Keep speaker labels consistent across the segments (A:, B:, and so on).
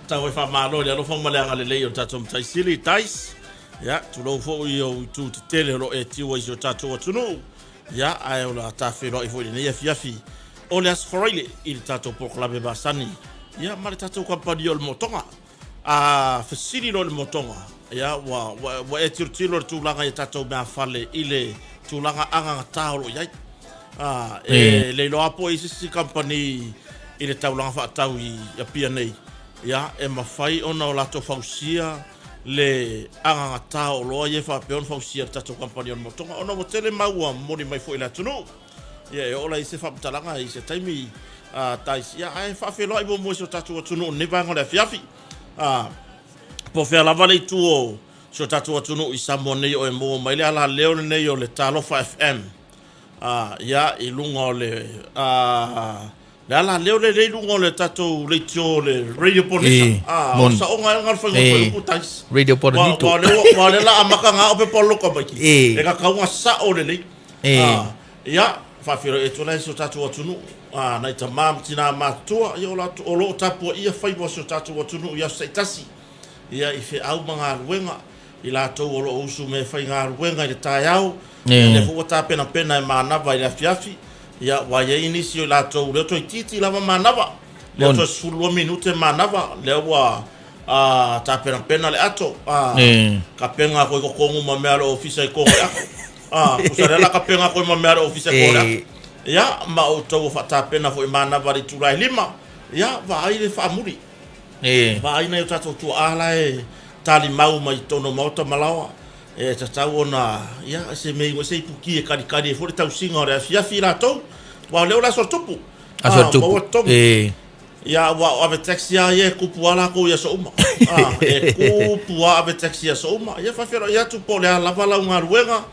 A: Tau e faamalo i le alofa ma le agalelei o le tatou Matai Sili, Dice. Ia, tulou foi i ou itu tetele o lo o e tiu ai i si o tatou atunuu. Ia, ae o le a ta feiloai foi i lenei afiafi o le Aso Faraile i le tatou polokalame masani, ia, ma le tatou kamupani o le Motoga. A fesili loa i le Motoga, ia, ua, ua, ua e tilotilo i le tulaga i a tatou meafale i le tulaga agagata o lo o i ai. A, e le iloa po o i ai se isi kamupani i le taulaga faatau i Apia nei, ia, e mafai ona o latou fausia le agagata o oloa ia e faapea ona fausia e le tatou kamupani o le Motoga, ona ua tele mau ua momoli mai foi i le atunuu. Ia, e oo la i ai se faamatalaga i se taimi, a, Dice, ia, ae faafeiloai muamua i si o tatou atunuu i lenei vaega o le afiafi. A, po o fea lava le itu o si o tatou atunuu i Samoa nei o e maua mai le alaleo lenei o le Talofa FM. A, ia, i luga o le, a, le ala leo lea i luga o le tatou leitio o le Radio Bonita.
B: E,
A: A, o
B: moni.
A: saoga e ngā whainga
B: E,
A: whai upu tais.
B: Radio
A: Wa,
B: Bonito.
A: wa leo, wa lea la amaka ngā ope pa loka mai ki.
B: E.
A: E ka kaunga sao le lei.
B: E.
A: A, ia, whawhira e tōna e si o tātou atunuu. A, nai ta mā ma tinā mātua, ia o, latou, o loo tapua ia whaiwa si o tātou atunuu i aso taitasi. Ia, i wheau ma ngā ruenga. I latou o lo o usu me faigaluega i le taeao, ia lea foi ua tapenapena e manava i le afiafi, ia ua i ai nisi o i latou lea toeitiiti lava manava, lea toe 12 minute manava, lea ua tapenapena le ato, kapenga koe kokongu ma mea a le ofisa i kongo i ako. Tusa lea la kapenga koe ma mea a le ofisa i kongo i ako. Ia, ma outou ua faatapena foi manava i le itula e 5, ia vaai le faamuli. Vaai nai o tatou tuaa la e talimau mai totonu o maota ma laoa, e tatau ona, ia, se mea i se ipuki e kalikali ai foi le tausiga o le afiafi i latou, aua o lea o le aso a le tupu.
B: Aso a le tupu.
A: Maua totogi. Ia, aua o ave taxi lava ia e kupu lava latou i aso uma. E kupu lava ave taxi i aso uma. Ia, faafeiloai atu po o le a lava lau galuega,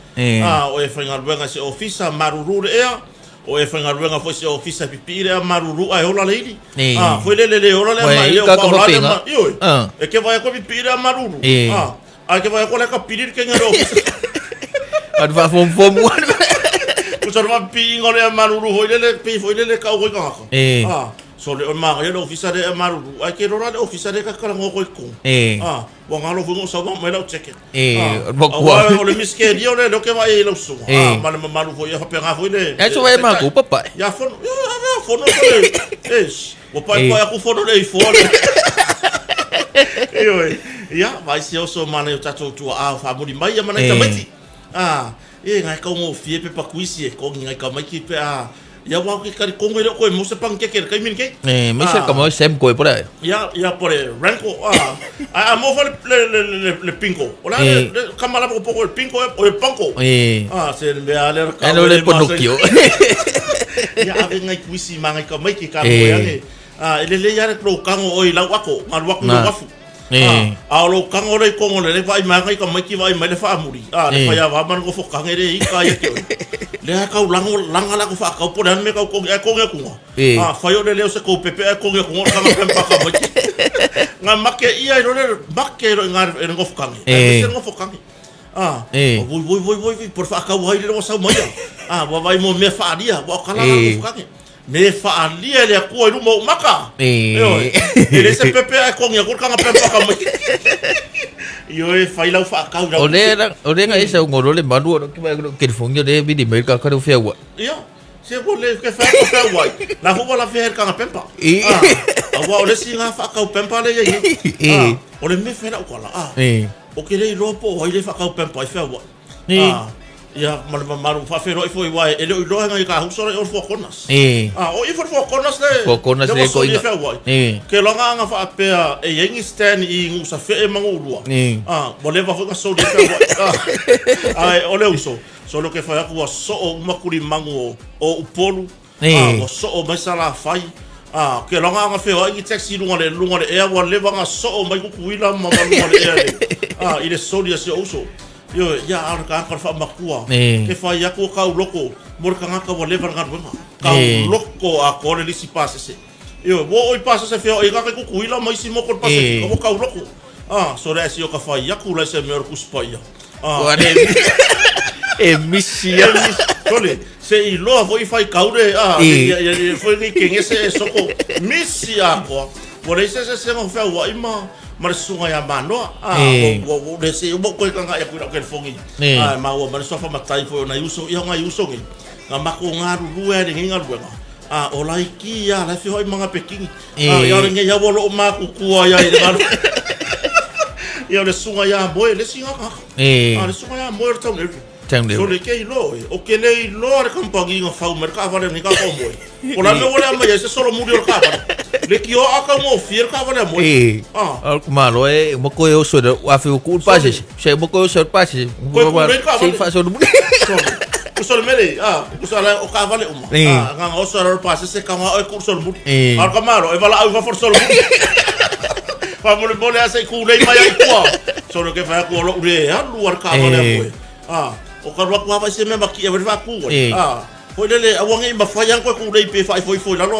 A: o e faigaluega i se ofisa, malulu le ea, O e faigaluega foi se ofisa e pipii le ea malulu ae ola le ili.
B: A,
A: foi lele le ola le ea ma e le o paola le ma, ioe. E ke vaai atu e pipii le ea malulu. A, ae ke vaai atu o la e kapili le kega i le ofisa.
B: Atu faafomufomu atu.
A: Tusa o le faapipiiga o le ea malulu foi lele, pei foi lele e kau ai tagata. A, so le o manaia le ofisa le ea malulu, ae ke lola le ofisa le ka talanoa koe i totonu. A, ua galo foi na ou sau ma aumai lau jacket.
B: E,
A: Ah,
B: matua.
A: aua o le misikelia o le leo ke vaai i lau susuga.
B: E.
A: Ah, ma le mamalu foi, ia faapena foi le...
B: E, so e matou papa.
A: Ia fono, ia, ia fono le... Es, ua
B: E.
A: paepae aku fono le ifoa le... Ioe. Ia, vaai se oso ma nai o tatou tuaa o faamuli mai ia ma nai
B: E.
A: tamaiti. Ah, e ngai kaugofie pepa kuisi e kongi ngai tamaiti pe a... Ia aua ke talitonu e le o toe maua se panikeke i le taimi lenei.
B: E, mai se kama Sam koe pora.
A: Ia, ia po le Ranko, a, a, a mo foi le, le, le, le, le Pinko. O la le, le kama lava ko poko le Pinko e, o le Panko.
B: E.
A: A, se le mea le
B: E no le Pinocchio.
A: Ia ave ngai kuisi ma ngai tamaiti ka moe ane. A, e lelei lava le lou tago oe i lau ato, galu atu i lou afu.
B: E.
A: A, a o lou tago lea i Kongo lelei vaai mai ngai tamaiti vaai mai le faamuli. A, le faiava ma le nofo tage le ita ia te oe. Lea tau lago, laga la ku whaakau, po le anu me kau kongi, ai kongi akunga. A, whai o le leo se kou pepe, ai kongi akunga, o tanga pempa ka maiti. Ngā make ia i rore, make i rore ngā e le nofo kange. Ai se nofo kange. A, voi voi voi voi voi, po le whaakau hai le rewa sau mai ia. A, wa vai mo mea whaaria, wa o kala la nofo kange. Me whaalia e le Atua i luma o ou maka. Ioe. E le se pepe ae kongi aku le kanga pempa ka mai. Ioe, whai lau whaakau i lau
B: O le ra, o le nga esa ngolo le malu o ki mai ko California le vili mai ka ka fea ua.
A: Ia, se ua le ke whea ko fea wai. La fu wala fea kanga pempa.
B: E.
A: Ah, a ua o le si ngā whaakau pempa le ia i.
B: E.
A: Ah, o le me whera ukala. Ah,
B: E.
A: o ke rei loa po o ai le whaakau pempa i fea wai.
B: E.
A: Ah, ia, ma le mamalu whaawheroai foi wai, e leo i loa ngai ka huso le o le Four Corners.
B: E.
A: Ah, o i for Four Corners le,
B: Four Corners
A: le
B: le
A: waso
B: koinga.
A: i fea wai.
B: E.
A: Ke loa anga whaapea e iai ni stand i ngusa whee mangu urua.
B: E.
A: Ah, wa leva foi ka soli i fea wai. Ah, ai, o le uso. So lo ke whai aku wa soo umakuri mangu o, o Upolu.
B: E.
A: Ah, ua soo mai Salafai. Ah, ke loa anga whea i taxi lunga le lunga le ea ua leva nga soo mai Kukuila ma ma lunga le ea le. Ah, i le soli a si o uso. Ioe, ia a o le tagata o le faamakua.
B: E.
A: Ke whai aku o kau loko, mo le tagata ua leva le galuega. Kau
B: E.
A: loko a koa le lisi pasese. Ioe, ua oo i pasese whea i ngā kai Kukuila ma isi moko le Pasifika,
B: E.
A: ua kau loko. Ah, so le ai si o ka whai aku lai se mea o le kusi paia. Ah,
B: Ua
A: e
B: E misi ia.
A: E misi. Sole, se i loa foi whai kaure, ah,
B: E.
A: ia, ia, ia, foi ni kengese e soko, misi a koa. Ua leai se eseesega o feauai ma ma le susuga ia Manoa. A,
B: Eh.
A: ua ua le se uma koe kanga ia kuila telefoni.
B: Eh.
A: A, ma ua ma le suafa matai foi o nai uso, ia o nai uso nei. Na matou galulue ai i lenei galuega. A, o laiti lava, la e feoai ma Gapekini. A,
B: Eh.
A: ia o lenei lava ua loo matutua ai i le galuega. Ia o le susuga ia Moe, le isi gagana.
B: Eh.
A: A, le susuga ia Moe o le town area.
B: Town area.
A: Sole ke iloa oe, o ke le iloa le kamupani na fau mai le taavale a lenei tagata o Moe. O la mea ua le aumai ai se solomuli o le taavale. Le kioa taugofie le taavale a Moe.
B: Eh.
A: Ah.
B: O le malo e uma koe oso le afe o ku'u le pasese. Se uma koe oso le pasese.
A: Koe ku le taavale.
B: Se faasolomuli.
A: Sole. Uso le mele, ah, uso la o taavale uma.
B: Eh.
A: Ah, nganga oso la pasese ka ngā oe ku solomuli.
B: Eh.
A: A o ka malo, e valaau i fafo le solomuli. Faamolemole a se i kūlei mai ai i tua. Sole ke whai aku o lou le alu a le taavale a
B: Eh.
A: Moe. Ah, o ka alu atu lava i se mea makia wele faakū ai.
B: Eh.
A: Ah, foi lele, aua nei mafai lava ona toe kūlei pe faaifoifo i lalo.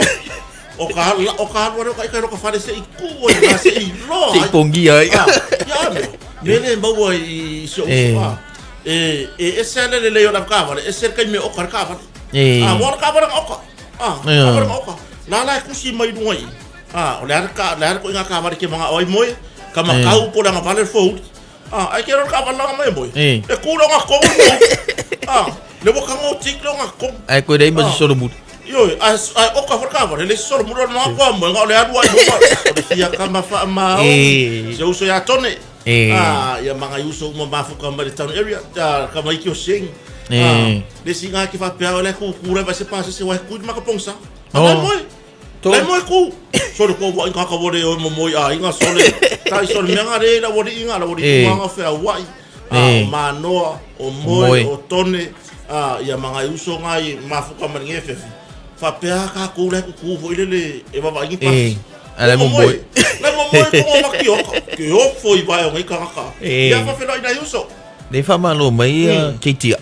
A: O ka o ka alu ale o ka ika i loko fale se i kū ai i ina se i loa
B: Se i
A: ai.
B: pogia ai.
A: Ah, ia a mea. Mea lea e maua i si ou
B: Eh.
A: uso. Ah, e, e ese lava le lelei o le avetaavale, ese le taimi e oka ai le taavale.
B: Eh.
A: Ah, ua o le taavale na oka. Ah,
B: Eh.
A: taavale na oka. La la e kusi mai i luga i i. Ah, o le a le ka, le a le ituaiga taavale e te manao ai moe, ka matau po o le agavale le fouli. Ah, ai ke ro ka valanga mai moi.
B: Eh.
A: E ku longa kongo mo. Ah, le wa kango tik longa kongo.
B: Ai koe rei ma
A: Ah.
B: se solomuli.
A: Io, ai ai oka for ka vale, le solo muro ma kwa mo nga le alu ai mo. O le fia ka ma fa ma.
B: Eh.
A: Se uso ya tone.
B: Eh.
A: Ah, ia manga uso uma mafuka mai le town area, ah, ka mai ki o sing.
B: Eh.
A: Ah, le singa ki fa pea o le ku ku re va se pa se se wa ku ma ka pongsa.
B: Oh.
A: Oh. Moi.
B: To.
A: Lai moe ku. Sole ko wa inga ka wore o mo moi a inga sole. Tai sole mea nga re la wori inga la wori
B: Eh.
A: inga nga whea wai. A
B: Eh.
A: o Manoa, o Moe,
B: Moe.
A: o Tone, a ia manga uso nga i mafuka ma nge fefi. Fa pea ka ku le ku ku fo ile le e vava ingi pas.
B: Eh. A lai mo moe.
A: Lai mo moe ko ngo maki oka. Ke ofo i vai o ngai kangaka.
B: Eh.
A: Ia fa whenua ina uso.
B: Le faamalo mai ia Keitia.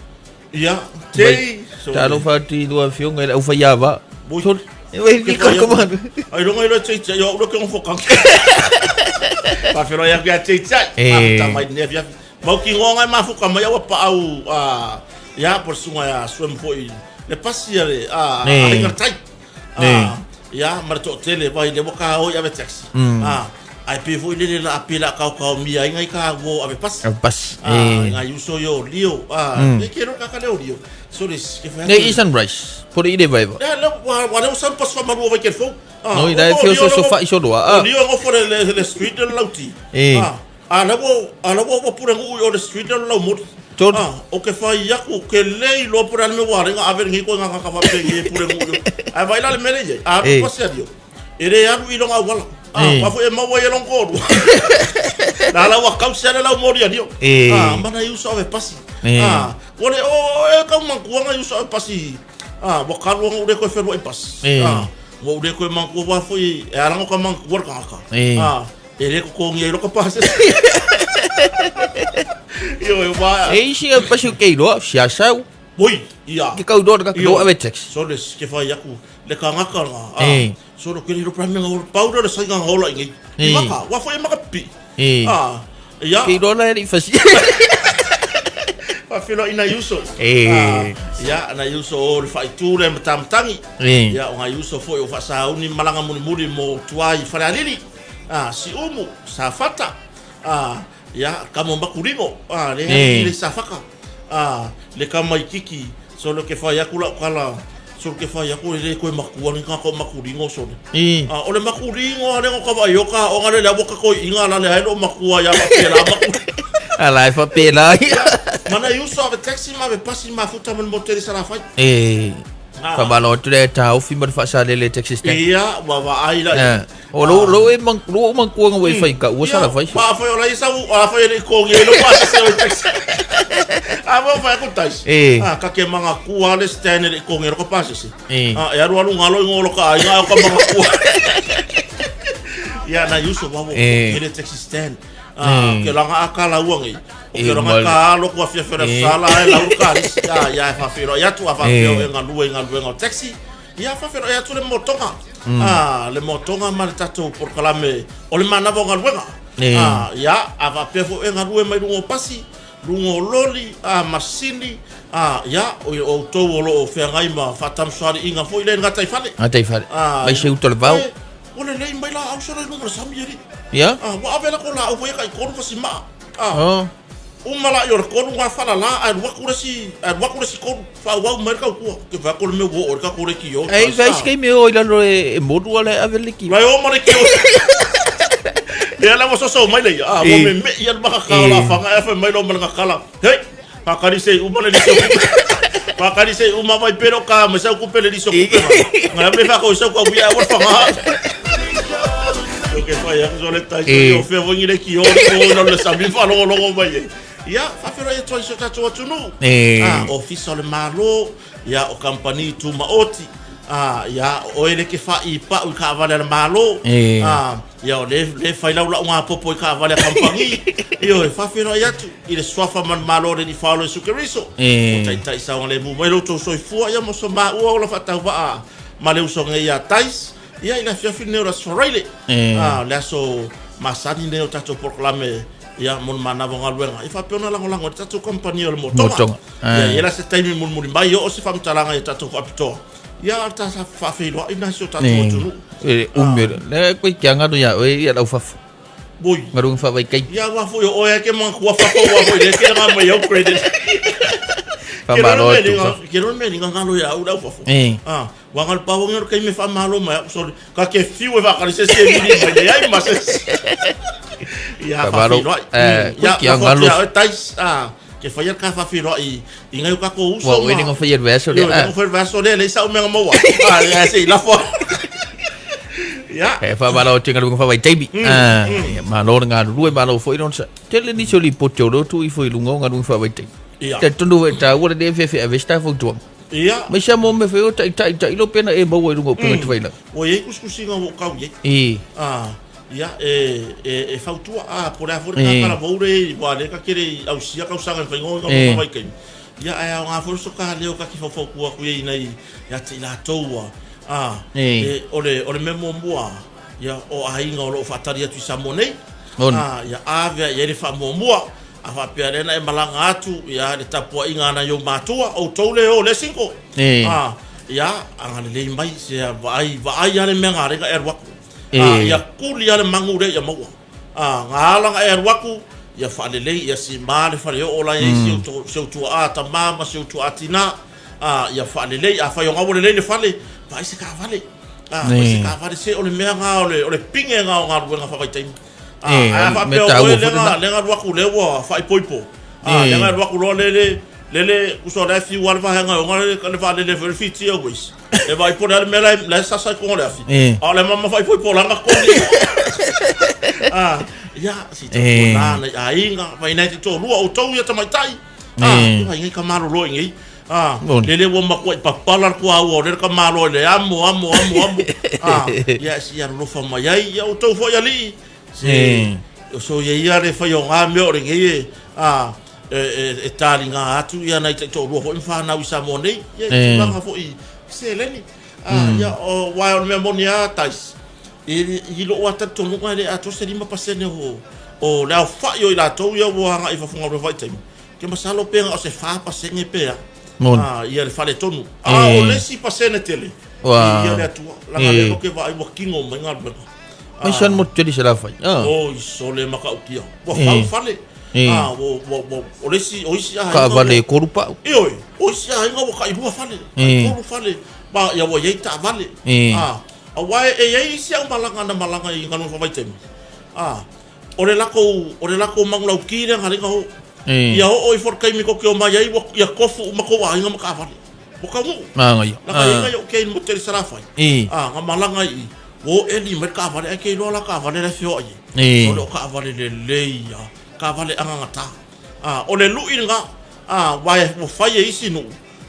A: Ia, tei.
B: Talofa atu i lua afioga i le aufaiava.
A: Boi.
B: Sole. E wai ki ka komanu.
A: Ai ronga ilo tei tei, o uro ke ngofo kanki. Whawhero ia kia tei tei.
B: Eh.
A: Mafuta mai nei afiafi. Mau ki ngonga mafuka mai aua paau a ia por sunga ia swim foi. Le pasi ia le a
B: Eh.
A: a ringa tai.
B: Eh.
A: A ia ma le to'atele vai le ua ka oi ave taxi.
B: Mm.
A: A ai pe foi le le la ape la kau kau mia inga i ka wo ave pasi.
B: Ave pasi.
A: A
B: Eh.
A: ngai uso yo lio a
B: Mm.
A: e ke ro ka ka leo lio. So le ke fa.
B: Nei i sunrise. Pore i le vaiva.
A: Le le wa wa le o san paso maru vai ke fo.
B: No i dai fio so so fa i so doa.
A: O
B: Ah.
A: lio ngo fo le le street le lauti.
B: Eh.
A: Ah, a le wo a le wo wo pure ngu o le street le lau mot.
B: Tolu.
A: Ah, o ke fa iaku ke le lo pure le wa renga ave ngi ko nga ka fa pe ngi pure ngu. Ai vai la le mele ye. A
B: Eh.
A: pa se dio. E re alu i longa wala. Ah,
B: Eh.
A: pa fo e maua i long koru. La la wa kau se le lau mori dio.
B: Eh.
A: Ah, mana i uso ave pasi.
B: Eh.
A: Ah, ua le o e kau mankuanga i uso ave pasi. Ah, ua kaluanga ure koe whenua i pasi.
B: Eh.
A: Ah, ua ure koe mankua wā foi e arango ka mankua le kangaka.
B: Eh.
A: Ah, e le kokongi ai loka pasi. Io e wā.
B: E isi a pasi o keiroa, siasau.
A: Oi, ia.
B: Ke kau doa ka
A: Io.
B: doa ave taxi.
A: Sole ke whai aku le kangaka nga. Ah,
B: Eh.
A: Sole ke riro prame nga ora paura le sainga nga hola ingi.
B: Eh.
A: I maka, wa foi maka pi.
B: Eh.
A: Ah, ia.
B: Keiroa la e fasi.
A: Whawhelo ina uso.
B: Eh.
A: Ah, ia, na uso o le whaitu le matamatangi.
B: Eh.
A: Ia, o ngai uso foi o whaasauni malanga mulimuli mo tuai wharealili. Ah, si umu, sa fata. Ah, ia, kamo makuringo. Ah, le
B: Eh.
A: le sa whaka. Ah, le kama i kiki. Solo ke whai aku lau kala. Solo ke whai aku le koe makua ni ngā ko makuringo sole.
B: Eh.
A: Ah, o le makuringo a lengo ka vai o ka o ngare le awoka ko inga la le ai lo makua ia ma pela makuringo.
B: Ala e fa pela.
A: Mana i uso ave taxi ma ave pasi ma futa mo moteri sala fai.
B: Eh.
A: Ah.
B: Faamalo atu le taofi ma le faasalele taxi stand.
A: Ia, ua vaai la.
B: Eh. O lo lo e man lo mankuanga ua e fai ka ua sala fai.
A: Ma fai o la isa u a fai le kongi lo pa se o taxi. A mo fai ku taxi.
B: Eh.
A: Ah, ka ke manga ku ale stand le kongi ro ka pasi se.
B: Eh.
A: Ah, e aru aru ngalo ngolo ka ai nga ka manga ku. Ia na yuso wa wo
B: Eh.
A: ke le taxi stand. Ah,
B: Eh.
A: ke langa akala uangi. O
B: Eh,
A: ke langa
B: mal-
A: ka alo ku afia fera
B: Eh.
A: sala e lau ka ris. Ya ya e fa fero ya tu afa fero
B: Eh.
A: e ngalue ngalue ngau taxi. Ia fa fero ya tu le motonga. Ah, le motonga ma le tatou porokalame o le manava o galuega.
B: Eh.
A: Ah, ia a faapea foi e galue mai luga o pasi, luga o loli, ah, masini, ah, ia o outou o loo feagai ma faatamasoaliiga foi le gataifale.
B: Gataifale.
A: Ah,
B: Mai se uta o le vao.
A: e, Ua lelei mai laau solo i luga o le sami alii.
B: Ia.
A: Ah, ua ave lako laau foi e tai-tolu fasimaa. Ah.
B: Oh.
A: Uma la i o le tolu ngā whalala, ae alu atu le isi, ae alu atu le isi tolu, faaauau mai le tautua. Ke vae atu o le mea ua oo i le tatou leitio.
B: Ei, vai se taimi e o i lalo e modu ala e ave le leitio.
A: Lai o ma leitio. Ia la ua soso mai le ia. Ah, ua meme'i ia le makaka o la fanga e fai mai lo ma le gakala. Hei, whakari sei uma le liso kupe. Whakari sei uma vai pero ka mai sau kupe le liso kupe. Ngai me whakau sau ka wia ua whanga. O ke whai aku so le tai so o fea wangi le ki o o le sami whalongolongo mai e. Ia, whawhera e toi so tatou atunuu. Ah, ofisa o le Malo, ia o kampani tumaoti. Ah, ia o oe le ke whai i pau i kaavale a le Malo. Ah, Ia o le le fai lau lau ngā popo i ka vale a kampangi. Ioe, whawhenoi atu i le suafa ma le Malo le ni whaolo Iesu Keriso. O taitai saoga le mu mai lo tou soifua ia mo so maua o la whaatauwaa ma le usoga ia Tais. Ia i le afiafi lenei o le Aso Faraile. A, le aso masani lenei o tatou polokalame ia mo le manava o galuega. Ia faapea ona lagolago ai le tatou kamupani o le Motoga.
B: Motoga.
A: Ia, ia la se taimi mulimuli mai oo se faamatalaga ia tatou faapitoa. Ia, o le ta faafeiloai lena i si o tatou atunuu.
B: E umi o le, le koe kia ngaro ia oe ia lau fafo.
A: Oi.
B: Ngaru nga whawaikai.
A: Ia, wā foi o oe ke mga kua fafo wā foi le ke nga mai au credit.
B: Whamalo atu fafo.
A: Ke rona mea ni nga ngalo ia au lau fafo.
B: E.
A: Ah, wā ngalo pāwongi ngaro kei me whamalo mai au, sorry. Ka ke fiu e whakari se se miri mai le ai ma se. Ia,
B: Whamalo,
A: whawhiroai.
B: eh,
A: Ia,
B: koe kia ngalo.
A: Ia, tais, ah, ke whai ka whawhiroai i ngai o kako uso
B: Ua oe ni nga whai el vaso le.
A: Io, nga whai vaso le, le isa o mea maua. Ah, ia, se i lafo. Ia.
B: E whamalo te ngaru nga whawai teibi. Ah, ia, malo na ngā rurue, malo foi non sa. Tele nisi o lipoti o rotu i foi lunga o ngaru nga whawai teibi.
A: Ia.
B: Te tonu e tā ua le whewhe a vesta fautuanga.
A: Ia.
B: Mai sa mo me wheo tai tai tai lo pena e maua i runga o penga te whaila.
A: Ua iai kusikusiga ua ou kau i ai.
B: E.
A: Ah, ia, e, e, e fautua, ah, po o le a foi le kakala moure i ua lea ka kele i ausia kausaga i faiga o i
B: E.
A: vaikaimi. Ia, ae aoga foi le soka leo ka ki faufautua atu i ai nei ia te i latou ua, ah,
B: E.
A: e, o le, o le mea muamua, ia, o aiga o lo o faatali atu i Samoa nei.
B: Ona.
A: Ah, ia ave i ai le faamuamua. A faapea lea na e malaga atu, ia, le tapuaiga a nai ou matua, outou le o le single.
B: E.
A: Ah, ia, agalelei mai, se vaai, vaai lava le mea galega e alu atu.
B: E.
A: Ah, ia kuli lava le magu lea ia maua. Ah, ga ala ga e alu atu, ia faalelei, ia sima le faleoo la e i ai si ou, si ou tuaa tama ma si ou tuaa tina. Ah, ia faalelei, afai o ga ua lelei le fale, vaai se taavale. Ah, vaai se
B: E.
A: taavale, se o le mea ga o le, o le pige ga o galuega faavaitaimi. Ah,
B: E,
A: ae a
B: o le mea
A: faapea o
B: taua
A: oe
B: foi
A: lea
B: lena.
A: na, lea na alu atu lea ua faaipoipo. Ah,
B: E.
A: lea na alu atu loa lele, lele, tusa o la e fiu lava le vaega e ona le, le vaalele foi le Fiji Airways. E vaai po o le a le mea la e, la e sasa i totonu o le afi.
B: E.
A: A o le mama faaipoipo la na totogi. Ah, ia, si
B: E.
A: tautuana nai aiga, vai nai te toalua outou ia tamaitai. Ah,
B: E.
A: vai ngai ka malolo i nei. Ah,
B: Moni.
A: lele ua makuaʻi papala le tuaua o lea le ka malo i le amo, amo, amo, amo. Ah, ia se i alolofa mai ai, ia outou foi alii. Se,
B: E.
A: o so ia ia le fai o ngā mea o lenei e, ah, e, e, e taliga atu ia nai taitoalua foi ma whanau i Samoa nei. Ia, i
B: E.
A: tulaga foi i seleni. Ah, ia, o, uae o le mea moni a Tais. I, i lou lava talitonuga e le atoa se 5% o, o le aofai o i latou ia ua agai i fafo galuega faavaitaimi. Ke masalo pe na o se 4% pe a.
B: Moni.
A: Ah, ia le faaletonu. A o
B: E.
A: le isi pasene tele.
B: Ua.
A: Ia le Atua. Laga
B: E.
A: lea ko ke vaai ua kingo mai galuega.
B: Mai san mo tele se la fai. Ah.
A: Oi sole matautia. Ua
B: E.
A: fau fale.
B: E.
A: Ah, ua, ua, ua, o le isi, o isi aiga
B: Ka vale
A: ua-
B: e koru pau.
A: Ioe, o isi aiga ua tailua fale.
B: E.
A: Taitolu fale. Ma ia ua i ai taavale.
B: E.
A: Ah, auā e i ai isi au malaga na malaga i galuega faavaitaimi. Ah, O le lakou, o le lakou manulauki lea na oo.
B: E.
A: Ia oo ifo le taimi tou te omai ai, ua ia tofu uma kou aiga ma taavale. Ua taunuu.
B: Magaia.
A: Laka i ai nai ou kei i le motu tele i Salafai.
B: E.
A: A, na malaga i i, ua oo eli mai le taavale, ae ke iloa la taavale la e feoai ai.
B: E.
A: O le o taavale lelei lava, taavale agagata. A, o le lui lena, a, aua ua fai e isi nuu,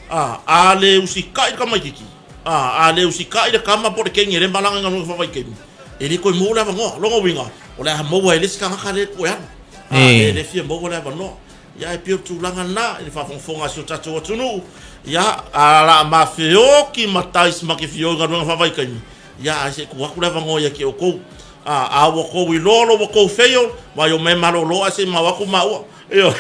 A: a, a le usikai le tamaitiiti, a, a le usikai le tama po o le teine e le malaga i galuega faavaitaimi, E le toe maua le avanoa. Lona uiga, o le a maua e le isi tagata lea e toe alu. A,
B: E.
A: e le fia maua le avanoa. Ia, e pei o le tulaga lena i le faafogafoga a si o tatou atunuu. Ia, a la ma feoki ma Tais ma ke fio i galuega faavaitaimi, ia, ae se i tuu atu le avanoa ia te outou. A, a ua tou iloa lo ua tou fail, vai o mai malolo ae se i mau atu maua. Ioe.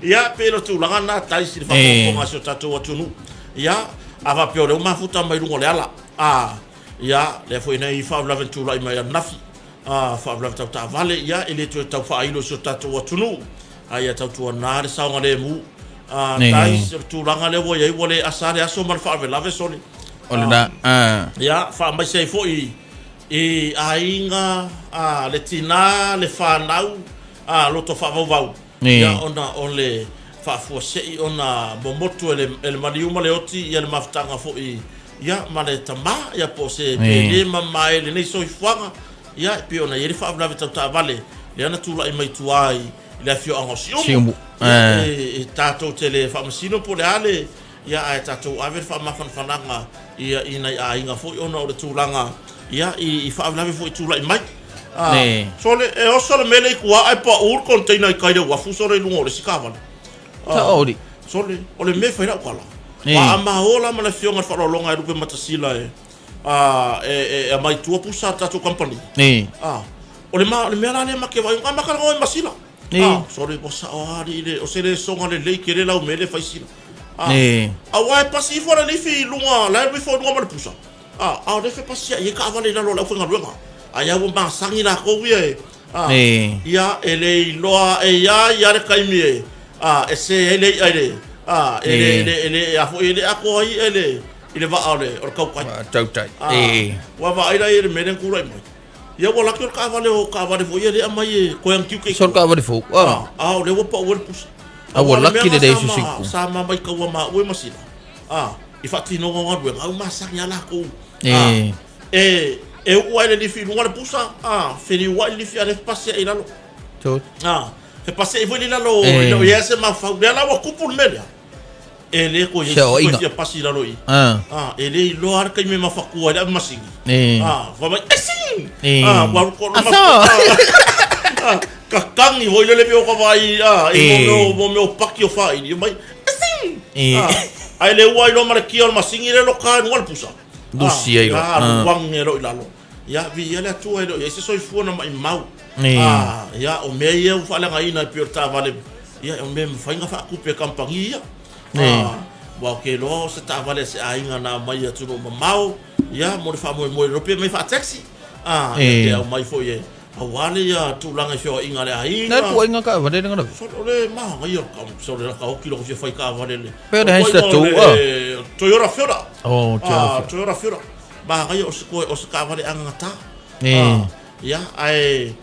A: Ia, pei o le tulaga lena Tais i le faafogafoga a si o tatou atunuu. Ia, a faapea o lea ua mafuta mai luga o le ala, a. Ia, lea foi na i faalavelave na tulai mai ananafi, a, faalavelave tau taavale, ia, e le toe tau faailo i si o tatou atunuu, a ia tautuana le saogalemu. A, Tais, o le tulaga lea ua i ai, ua le asa lava le aso ma le faalavelave, sole.
B: O lena, a.
A: Ia, faamaise ai foi i aiga, a, le tina, le fanau, a, loto faavauvau. Ia, ona o le faafuasei ona momotu e le, e le maliu ma le oti ia le mafutaga foi ia ma le tama, ia po o se pe le mama ai lenei soifuaga, ia e pei ona i ai le faalavelave tau taavale lea na tulai mai tua i le afioaga o Siumu.
B: Siumu.
A: Ia, e tatou te le faamasino po o le a le, ia ae tatou ave le faamafanafanaga ia i nai aiga foi ona o le tulaga ia i faalavelave foi tulai mai.
B: Ne.
A: Sole, e oso le mele i tua ae paʻu le container i kai le uafu sole i luga o le isi taavale.
B: Taʻoli.
A: Sole, o le mea e fai lau tala. Wa a ma ola ma le afioga i le faaaloaloga e Lupe Matasila e e e aumai i tua pusa a le tatou kamupani. O le ma o le mea la lea ma te vaai, a maka e masila. Sole, ua sao lava alii le, o se lesona lelei tele lau mea lea e fai sila. Aua e pasi ifo le lifi i luga, la e alu ifo i luga ma le pusa. A, a o lea e fepasia'i ai taavale i lalo o le aufaigaluega. Ai a ua masani latou ia e, a, ia, e le iloa, e i ai lava le taimi e, a, e se ai le i'a i le, a, e le, e le, e le, a foi, e le atoa ai i'a i le, i le vaa o le, o le tautai.
B: Vaa tautai,
A: A, ua vaai la i le mea lea na tulai mai. Ia ua laki o le taavale o taavale foi ia lea e aumai e toe ana tiute i
B: tua. Solo taavale fou.
A: A, a o lea ua pau ai le pusa.
B: A ua laki le leai o se isi.
A: Sa ma maitaua ma au e masina. A, i faatinoga o galuega, a ua masani lava latou. A, e, e uu ae le lifi i luga le pusa, a, feliuai le lifi a lea fepasiai i lalo. A, fepasiai foi le i lalo, e le o i ai se mafaufau. Lea la ua tupu le mea lea. E le toe i ai se toe fia pasi i lalo i i. A, e le iloa lava le taimi e mafatua ai le ave masini. A, fai mai, e sing! A, ua alu tonu A, tatagi foi lele mea o ka vaai, a, i mo mea o paki o faili, mai, e sing! A, ae le ua ai loa ma le kia o le masini lea loka i luga le pusa.
B: Lusi ai
A: loa. A, luagi ai loa i lalo. Ia, viia le Atua e le o i ai se soifua na maimau. A, ia, o mea ia ua faaleagaina e pei o le taavale, ia, o mea e mafai ona faatupe e kamupani ia. A, aua ou te iloa o se taavale a se aiga na aumai i atunuu mamao, ia, mo le faamoemoe, le iloa pe aumai faa-taxi. A, ia, pe aumai foi e, aua le ia tulaga i feoaiga a le aiga.
B: Na tuuaiga taavale le galavi.
A: Sole, o le manaia o le tau, sole la taoki loko fia fai taavale le.
B: Pe o le Honda tou,
A: a. Toyota Fielder.
B: Oh, Toyota Fielder.
A: Toyota Fielder. Manaia o se koe, o se taavale agagata. Ia, ae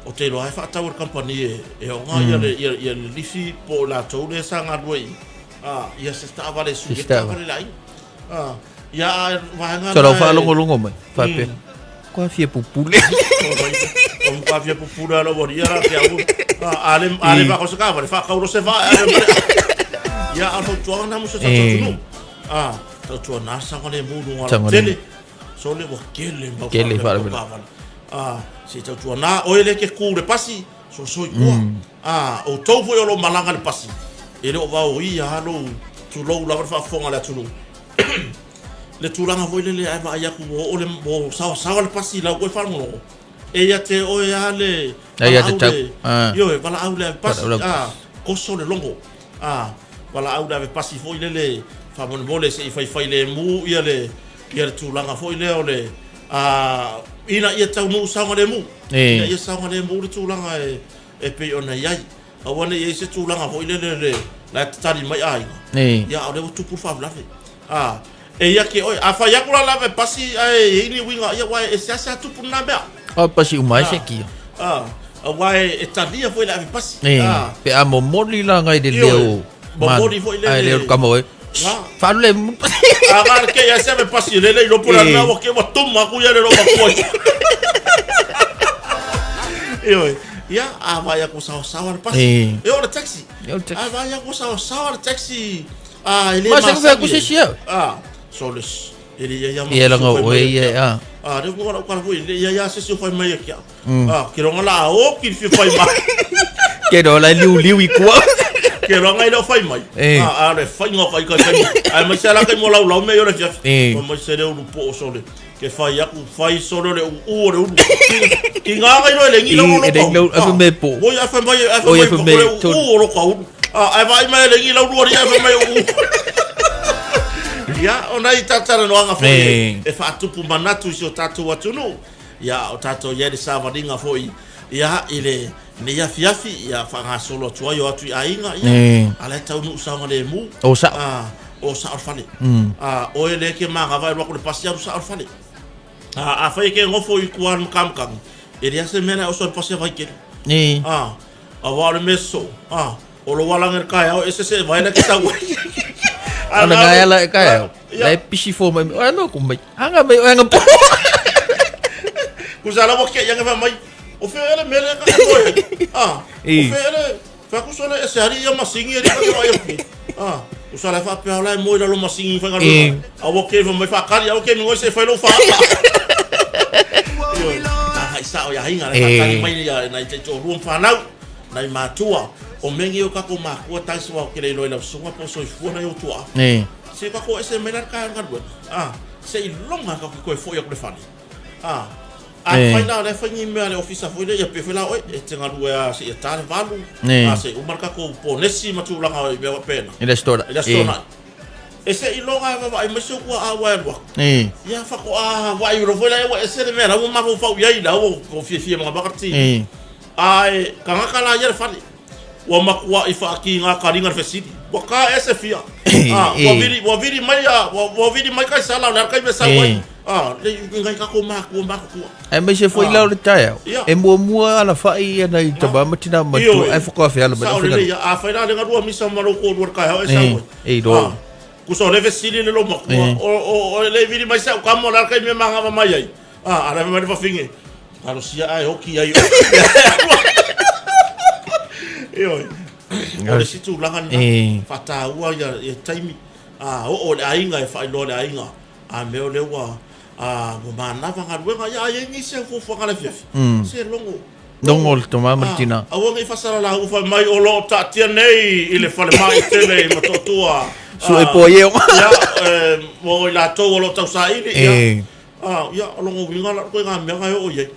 A: ou te iloa e faatau e le kamupani e, e oga ia le, ia, ia le lifi po o latou lea sa galue i, a, ia se taavale e sui ai taavale le aiga. A, ia, a vaega
B: So lau faalogologo mai, faapea, kua fia pupule.
A: O kua fia pupule ala ua ria la te au. A, ale, ale whakau se taavale, whakau ro se vaa, ale mare. Ia, a fautuaga na mo se tatou atunuu. A, tautuana saogalemu luga o le tele. Sole ua kele mau
B: Kele faalavelave.
A: A, se i tautuana oe lea e te ku i le pasi, soso i tua. A, outou foi o lo o malaga i le pasi, e le o vaoia lava lou, tulou lava le faafofoga a le atunuu, le tulaga foi lele a e vaai atu ua oo le, ua saosaoa le pasi i lau oe faalogologo, e ia te oe lava le
B: valaau le,
A: ioe, valaau le ave pasi, a, koso le logo. A, valaau le ave pasi foi lele faamolemole se i faifailemu ia le ia le tulaga foi lea o le a, ina ia taunuu saogalemu. Ina ia saogalemu le tulaga e e pei ona i ai. Aua ne i i ai se tulaga foi lele le la e tatali mai aiga. Ia a o lea ua tupu le faalavelave. A, e ia te oe, a fai atu la le ave pasi ae i ai ni uiga, ia aua e seasea tupu lena mea.
B: O pasi uma ai se kia.
A: A, aua e talia foi le ave pasi.
B: A. Pe a momoli la ngai le leo.
A: Momoli foi le.
B: Ai leo kama oe. Falu le.
A: A ga ke ia se ave pasi le le ilopo la mea ua ke ua tuma aku ia le lo matua. Ioe. Ia, a vai aku saosaoa le pasi. E o le taxi. A vai aku saosaoa le taxi.
B: Ah, e le Ma se
A: masani
B: ku se sia.
A: Ah, soles. E le ia ia
B: ma. Ia langa oe ia
A: a. Ah, le ko lau kala foi le ia ia se se fai mai kia. Ah, ke ronga la o ki fi fai mai.
B: Ke ro la liu liu i kua.
A: Ke ronga i le fai mai. Ah, a le fai ngo kai kai kai. Ai mai se la kai mo lau lau me yo le fia. Mo mai se le ulu po sole. Ke fai aku fai solo le u u o le ulu. Ki ngā ngai loa le ngi lau lo
B: kau. E mai po.
A: Oi a fai mai a fai mai le u u o lo kau. Ah, ai vai mai le ngi lau lua ri ai fai mai u. Ia, o nai talatalanoaga foi e, e faatupu manatu i si o tatou atunuu. Ia, o tatou i ai le savaliga foi, ia, i le nei afiafi, ia, faagasolo atu ai, o atu i aiga, ia, a la e taunuu saogalemu.
B: O sao. A,
A: o sao le fale. A, oe lea e ke magava e alu atu i le pasi, alu sao le fale. A, afai e ke nofo i tua i le makamakagi, e leai se mea la e oso ai le pasi a Vaitele. A, aua o le mea sosoo, a, O lou alaga i le taeao e ese se vae la e te sau ai.
B: O le gae ala e taeao, la e pisi fua mai, oe no ku mai, anga mai oe anga po.
A: Kusa la ua kia ianga fai mai, o fea ele mele ka ka koe. Ah, o fea ele, fai ku sole e se hari ia masingi e ka ke ai ku. Ah, kusa la fa pe ala e moi la lo masingi fai ngalu. A ua ke fai mai fa kali, a ua ke mi se fai lo fa. Ah, hai sa o ia hinga le fa kali mai ia na i te toalua ma whanau. Nai matua, o mea nei o kako makua taisi wa o ke le iloa i lau susuga po o soifua nai ou tuaa. Se kako ese mai la le taeao galuega. A, se i loga kako ki koe foi aku le fale. A, a fai la o lea fai ni mea a le ofisa foi lea ia pe foi la oe e te galue a se ia ta le valu, a se i uma le kakou ponesi ma tulaga i mea faapena.
B: I le aso Toonai.
A: I le aso Toonai. E se i loga e vavaai mai si ou tuaa ua e alu aku. Ia faatoa vaai loa foi la ua ese le mea la ua mafaufau i ai la ua fiafia ma ga ti. Ae tagata la ia le fale. Ua matuaʻi faakīgā kaliga le fesili. Ua ka ea se fia? A, ua vili, ua vili mai a, ua, ua vili mai Kaisala, o le a le taimi e sau ai? A, le, i ngai tatou matua matutua.
B: Aemaise foi la o le taeao, e muamua alafai ia nai tama ma tina matua, ae faatoa feala mai
A: le
B: aufaigaluega.
A: Sao lelei ia. Afai la le galua misa ma lou toalua i le taeao e sau ai.
B: E iloa.
A: Tusa o le fesili le lou matua, o, o, o, e le i vili mai si au tama, o le a le taimi e magava mai ai? A, a le mai le fafine. Talosia ae oki ai oe. Ioe. O le isi tulaga lena, faataua ia, ia taimi, a oo i le aiga e faailoa i le aiga, a mea o lea ua, a, ua manava galuega, ia a i ai nisi au fuafuaga i le afiafi, se logo.
B: Logo le tama ma le tina.
A: Aua ne i faasalalau fai mai o lo o taatia nei i le falemai tele i Motootua.
B: Sue po ai e o.
A: Ia, e, mo i latou o lo o tausaili, ia. Ah, ia, o lona uiga la koe ngā mea e oo i ai.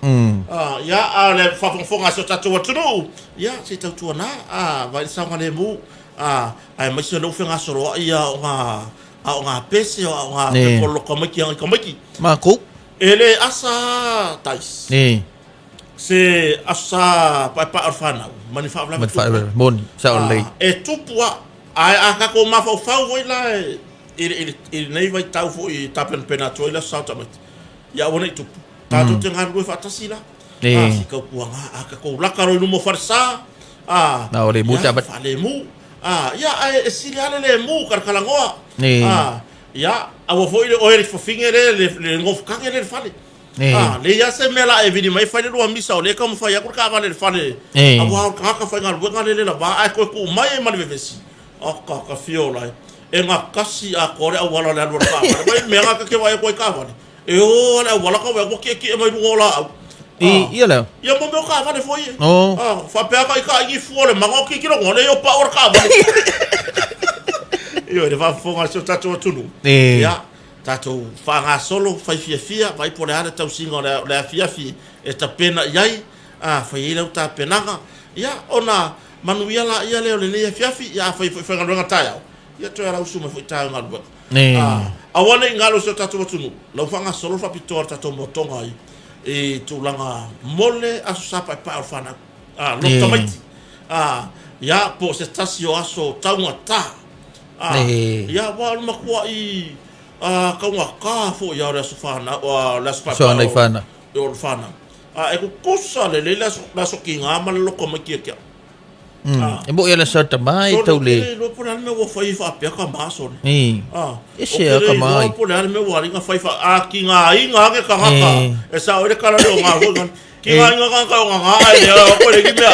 A: Ah, ia, a le faafogafoga a si o tatou atunuu, ia, se i tautuana, ah, vaai le saogalemu, ah, aemaise o lea ua fegasoloai ia o ngā, a o ngā pese, a o ngā pepolo tamaiti a ngai tamaiti.
B: Mākou.
A: E le asa Tais. Se aso sa paepae o le whanau, ma ni faalavelave
B: Ma ni faalavelave, moni, sao lelei.
A: Ah, e tupu a, ae a tatou mafaufau foi la e, i, i, i lenei vaitau foi i tapenapena atu ai le Aso Sa o Tamaiti, ia aua ne i tupu. Tatou te galulue faatasi la. A, se tautuaga, a tatou laka loa i luma o falesa, a,
B: Na o lemu
A: ia,
B: tamaiti.
A: faalemu. A, ia, ae e sili lava le lemu ka le talanoa. A, ia, aua foi le oe le fafine le, le, le nofokage le i le fale. A, leai lava se mea la e vili mai e fai le lua misa o lea e taumafai atu le taavale i le fale, aua o le tagata faigaluega lele lava ae toe tuu mai ai ma le vevesi. Aka ka fiola e. E gatasi atoa le auala o le alu a le taavale. Vaai mea na ta te vaai atu ai i taavale. E o a le auala ka vaai atu ua tietie mai luga o laau.
B: I, ia lea.
A: Ia mo mea o taavale foi e. Oh. Ah, faapea ka i ka i fua o le maga o kikilo ngone i o pau o le taavale. Ioe, le faafofoga a si o tatou atunuu. Ia, tatou faagasolo, fai fiafia, vaai po o le a le tausiga o le, o le afiafi e tapena i ai, a, fai ai lau tapenaga. Ia, ona Manuia laia lea o lenei afiafi, ia afai foi faigaluega taeao, ia toe alausu mai foi taeao i galuega. Ā, aua ne i galo i si o tatou atunuu, lau faagasolo le faapitoa o le tatou motoga i, i tulaga mo le Aso Sa Paepae o le Fanau, ā, loto tamaiti, ā, ia, po o se tasi o aso taugata, ā, ia, aua o le matuaʻi, ā, taugata foi lava o le aso fanau, ā, le Aso Paepae o, o le fanau. A e kukusa lelei le aso, le aso kīgā ma le loko mai kia kia.
B: Mm. E mo ia le sa tama e tau le.
A: Sole, loa po le a le mea ua fai faapea ka mā sole.
B: I.
A: Ah.
B: E se a ka mā.
A: Loa po le a le mea ua aringa fai fa a ki ngā inga ake kangaka. E sa oi le kala le o ngā hoi ngana. Ki ngā inga kangaka o ngā ngā ai le o koe le ki mea.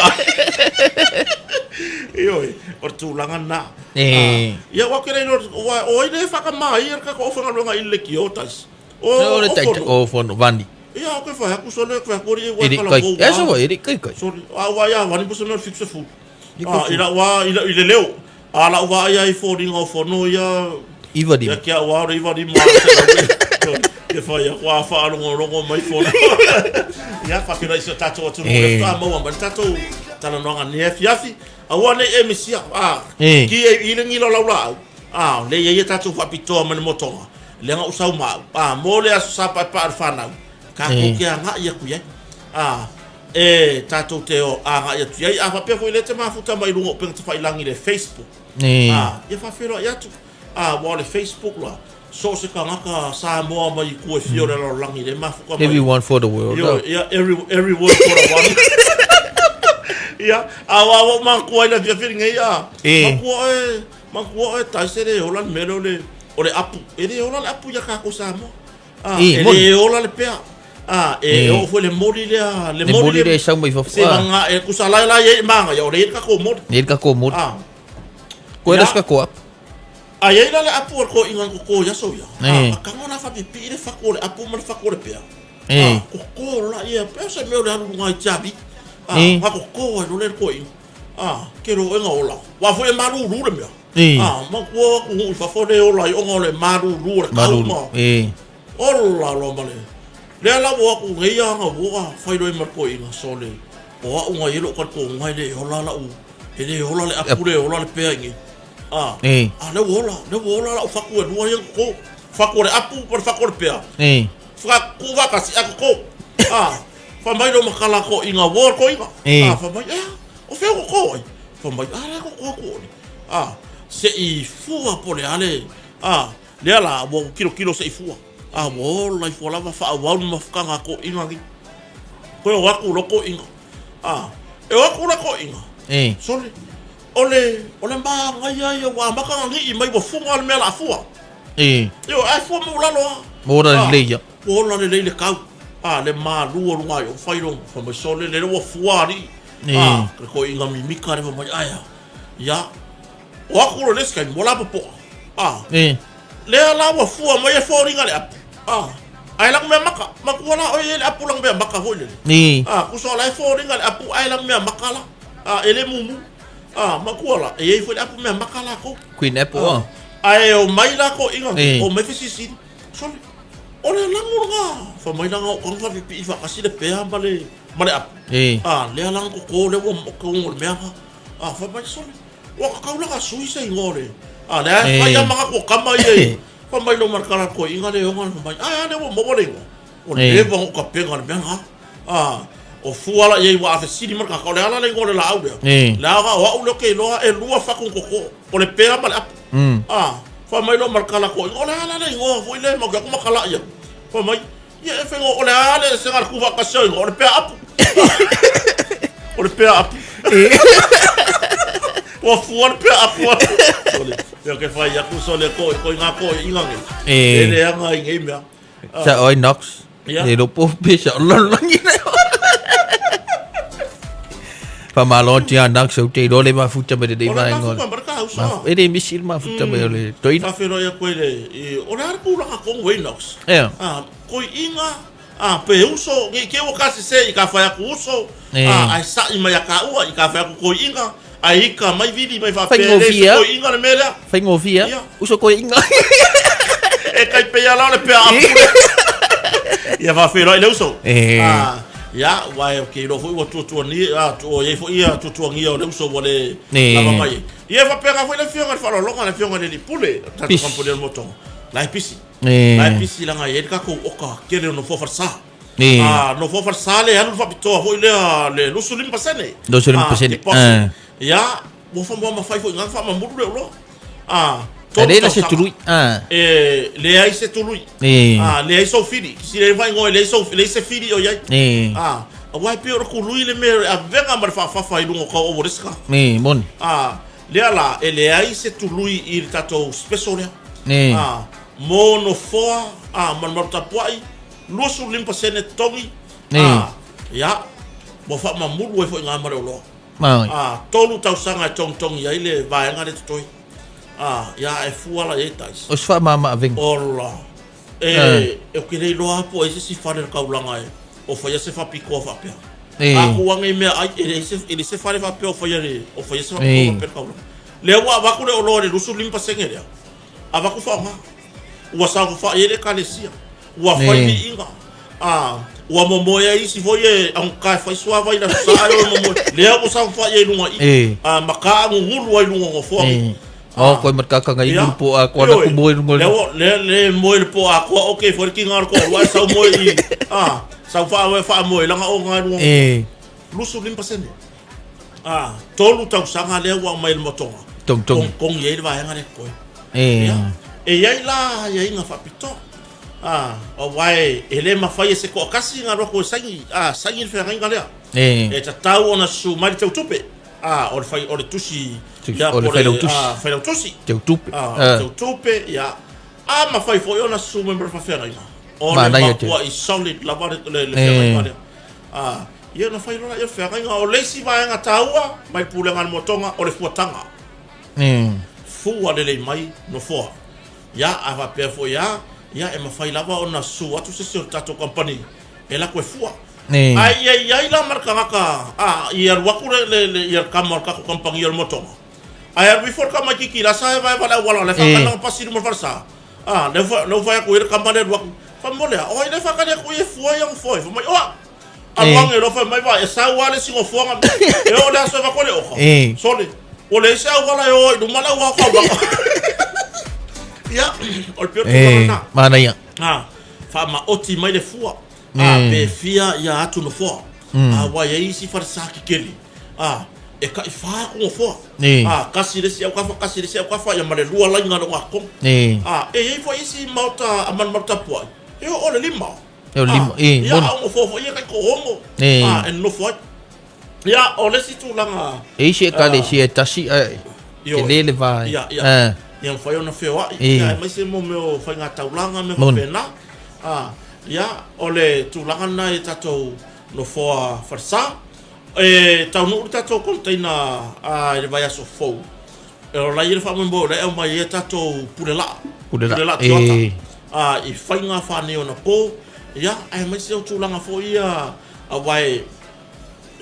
A: Ioi, o le tūlanga nā. Ia wā ke rei ua o ai le whakamā ia le kako o whangaluenga i le ki o tais.
B: O, o le tai, o fono, vani.
A: Ia, koe whai aku sole, koe aku ori e wai
B: kala kou. E sa wai, eri kai kai.
A: Sorry, a wai a wani pusa mea whitu se A, i la wā, i la, i le leo. A la wā ia i fōringa o fono ia...
B: Iwa rima.
A: Ia kia wā ore iwa rima. a Ke whai aku a whaarongo rongo mai fono. Ia, whakira i se tātou atu no e wha maua mai tātou talanoanga ni afi afi. Aua nei e misia. A, ki e i le ngilo lau la au. A, o lea e i ai a tatou faapitoa ma le motoga, lea na ou sau ma au, a, mo le Aso Sa Paepae o le Fanau, tatou te agai atu i ai. A, e tatou te agai atu i ai. A faapea foi o lea e te mafuta mai i luga o upega tafailagi i le Facebook, a, ia faafeiloai atu. A, aua o le Facebook la, so o se tagata Samoa mai itu e fia o le lalolagi lea e mafuta mai.
B: Everyone for the world.
A: Ioe, ia, every, every word for the one. Ia, a ua ua manatua ai le afiafi lenei, a, manatua oe, manatua oe Taise e le ola le mea lea o le, o le apu. E le ola le apu ia tatou Samoa. A, e le ola le pea. A, e oo foi le moli lea,
B: le moli lea e sau mai fafo.
A: Se vanga, e tusa la la e i ai le magaia, o lea e i ai le tatou moli.
B: E i ai le tatou moli.
A: A.
B: Koe la se tatou apu.
A: A i ai la le apu a le toeaina na toto i aso ia, a tago la faapipii le fatu o le apu ma le fatu o le pea, a toto loa laia, pei o se mea o le alu i luga i tiavi, a na toto ai loa lea e le toeaina, a tele o oe na ola, aua foi e malulu le mea, a manatua atunuu i fafo le ola ai ona o le malulu o le kau ma ola loa ma le lea la ua o atu nei a na ua fai loa ai ma le toeaina, sole, o au na i ai lou talitonuga e le ola lau E le ola le apu, le ola le pea i nei. A, a lea ua ola, lea ua ola lau fatu e lua ia na toto. Fatu o le apu ma le fatu o le pea. Whaka, tuu whakasi, a toto. A, wha mai lo makala ko inga ua ko inga. A, wha mai, ea, o whea ko ai. Wha mai, a, lea ko ko ole. A, se i fua po le ale. A, lea la, ua kilo kilo se i fua. A, ua ola i fua lava, wha au au ni mafukanga ko inga ni. Koe o aku lo ko inga. A, e o atu la toeaina, sole, o le, o le mānaia ia ua amata ona nii mai ua fuga le mea o le a fua. Ioe, ae fua mai lalo lava.
B: Ua ola lelei ia.
A: Ua ola lelei le kau. A, le malu o luga ai o fai loa, fai mai sole, lele ua fua alii. A, le toeaina mimika le fai mai, ae a, ia, o atu loa i le isi taimi, ua lapopoa. A. Lea la ua fua mai e foliga le apu. Ah, ae lanu mea maka. Matua la oe e le apu lanu mea maka foi lele.
B: Ni.
A: Ah, kusa o la e foliga le apu ae lanu mea maka la. Ah, e le mumu. Ah, matua la, e i ai foi le apu mea maka lakou.
B: Queen apple ah.
A: Ae o mai la toeaiga, o mai fesilisili. Sole, o le lanu lena. Fai mai lana o tago faapipii faatasi le pea ma le, ma le apu. Ah, lea la na toto lea ua tauga o le mea lena. Ah, fai mai, sole, Ua tatau la ka sui se igoa o le A lea e fai a manatu o tama ia i Fai mai lo malakala toeaiina le ona fai mai ae a lea ua maua le igoa Ua leva ona ou tapena i le mea lena A o fua la i ai ua fesili mai le tagata o le a la le igoa o le laau lea Leaga o au lea ou te iloa e lua fatu na toto o le pea ma le apu A fai mai lo malakala toeaiina o le a la le igoa foi lea matou te o atu makalai atu Fai mai Ia e whengo, o le a le se ngā kuha ka sio o le pea apu. O le pea apu. Ua fua le pea apu. Sole, pea ke whai aku, sole ko, ko i ngā ko i inga ngi. E le anga i ngei mea.
B: Sa oi Knox. E lo po pe sa lalolagi nei. Whamalo atu ia Knox au te iloa le mafuta mai lenei
A: O le
B: vaega.
A: mafuta mai le kahausa.
B: E le misi le mafuta mai o le toeaina.
A: Whawheroi aku e le, i, o le a le tulaga tonu e Knox.
B: Ea.
A: A, koi inga, a, pe uso, nge i te ua ka sese i ka whai aku uso, a, ae sa'i mai a ka ua i ka whai aku koi inga, ae ika mai vili mai whapea e le
B: Whaingofie.
A: se koi inga le mea lea.
B: Whaingofie.
A: Ia.
B: Uso koi inga.
A: E kai peia la o le pea apu le. Ia whawheroi le uso. A, ia, ua e ke iloa foi ua tuatuania, a, tu, o iai foi ia tuatuagia o le uso ua le lava mai. Ia e faapena foi le afioga i le faaaloaloga, le afioga i le alii pule, o le tatou
B: Pisi.
A: kamupani o le motoga. La e pisi. La e pisi leaga e i ai le tatou oka tele o nofoa falesa. A, nofoa falesa lea e alu le faapitoa foi lea le 25%.
B: 25%,
A: A, deposit. Ia, ua faamua foi i ina faamamulu le oloa. A,
B: E leai la se
A: tausaga.
B: tului. Ah.
A: E leai se tului. A, leai sou fili. Si le faaigoa e leai sou, leai se fili o i ai. A, aua e pei o le tului le mea o le avega ma le faafafa i luga o kau o le isi tagata.
B: E, moni.
A: A, lea la, e leai se tului i le tatou special lea.
B: E.
A: A, mo nofoa, a, ma le malu tapuai, 25% totogi.
B: E.
A: A, ia, ua faamamulu ai foi i ina ma le oloa.
B: Maui.
A: A, tolu tausaga e togitogi ai le vaega lea totoe. A, ia, e fua la i ai tais.
B: O se faamama-avega.
A: Ola. E, e ou te le iloa lava po o ai se isi fale o le taulaga e o faia se faapitoa faapea.
B: E.
A: A ku ane i mea ai, e leai se, e leai se fale faapea o faia le, o faia se faapitoa
B: E.
A: faapea i le taulaga. Lea ua avatu le oloa i le 25% lea, avatu faaaoga. Ua saofafai ai le Ekalesia, ua fai
B: E.
A: viiga, a, ua momoe ai isi foi e augata e fai suavai i le Aso Sa ae o e momoe, lea ua saofafai ai i luga i i,
B: E.
A: a, ma taagugulu ai i luga o nofoa nei.
B: E. O koe ma kaka ngai
A: Ia.
B: i po a koa na
A: Ioe.
B: ku moe runga.
A: Lea ua- lea- lea e moe le po atoa, ok, foi le kinga o le toalua ae sau moe i, a, sau faa- faamoe langa o ngai luga.
B: E.
A: 25%. A, tolu tausaga lea ua aumai e le motoga.
B: Togitogi.
A: Togi ai le vaega lea totoe.
B: E.
A: Ia. E i ai la aiaiga faapitoa. A, aua e, e le mafai e se toatasi ona alu atu e saini, a, saini le feagaiga lea.
B: E.
A: E tatau ona susu mai le teutupe. A, o le fai, o le tusi, ia,
B: O le
A: po o le,
B: failautusi.
A: a, failautusi.
B: Teutupe.
A: A,
B: A.
A: teutupe, ia. A mafai foi ona susu mai ma le faafeagaiga. O le
B: Manaia tele.
A: matuai solid lava le, le, le
B: E.
A: feagaiga lea. A, ia ona fai loa lea o le feagaiga. O le isi vaega taua mai le pulega a le motoga, o le fuataga.
B: E.
A: Fua lelei mai nofoa. Ia, a faapea foi lava, ia e mafai lava ona susu atu se isi o le tatou kamupani e alu atu e fua.
B: E.
A: Ae ia i ai la ma le tagata, a, ia alu atu le, le, le, ia le kama o le tatou kamupani o le motoga, ae alu ifo le tamaitiiti la sa evaeva le auala, la e faatali lana pasi i luma o le falesa. A, lea ua, lea ua fai atu i ai le kama lea e alu atu, fai mai, Mo le a? O ai lea e faatali atu i e fua ia nofoa ai? Fai mai, O au! Alu ane loa fai mai vai, e sau lava le isi nofoaga e oo le aso e avatu ai le oka. Sole, ua leai se auala e o ai i luma le au ao taulaga. Ia, o le pei o le tulaga lena.
B: Manaia.
A: Ha, faamaoti mai le fua. A, pe fia ia atu nofoa. A, ua i ai isi falesa kekele. A, e tai fa atu nofoa. A, kasi le isi aukafa, kasi le isi aukafa, ia ma le lua laina le ogatotonu. A, e i ai foi isi maota a malumalu tapuai, e oo le lima.
B: E o lima, e,
A: Ia,
B: moni.
A: a o nofoa foi ia tai toaono,
B: E.
A: a, e nonofo ai. Ia, o le isi tulaga.
B: E isi ekalesia e tasi ae
A: Ioe.
B: tele le va.
A: Ia, ia.
B: Ah.
A: Ia mafai ona feoai,
B: E.
A: ia, aemaise mo mea o faiga taulaga mea
B: Moni.
A: faapena. A, ia, o le tulaga lena i tatou nofoa falesa. E taunuu le tatou container a, i le vaiaso fou. E ola ai le faamoemoe o lea e aumai ai a tatou pule laa.
B: Pule laa.
A: Pule laa Toyota.
B: E.
A: A, i faiga faaneionapo, ia, aemaise o tulaga foi ia, aua e,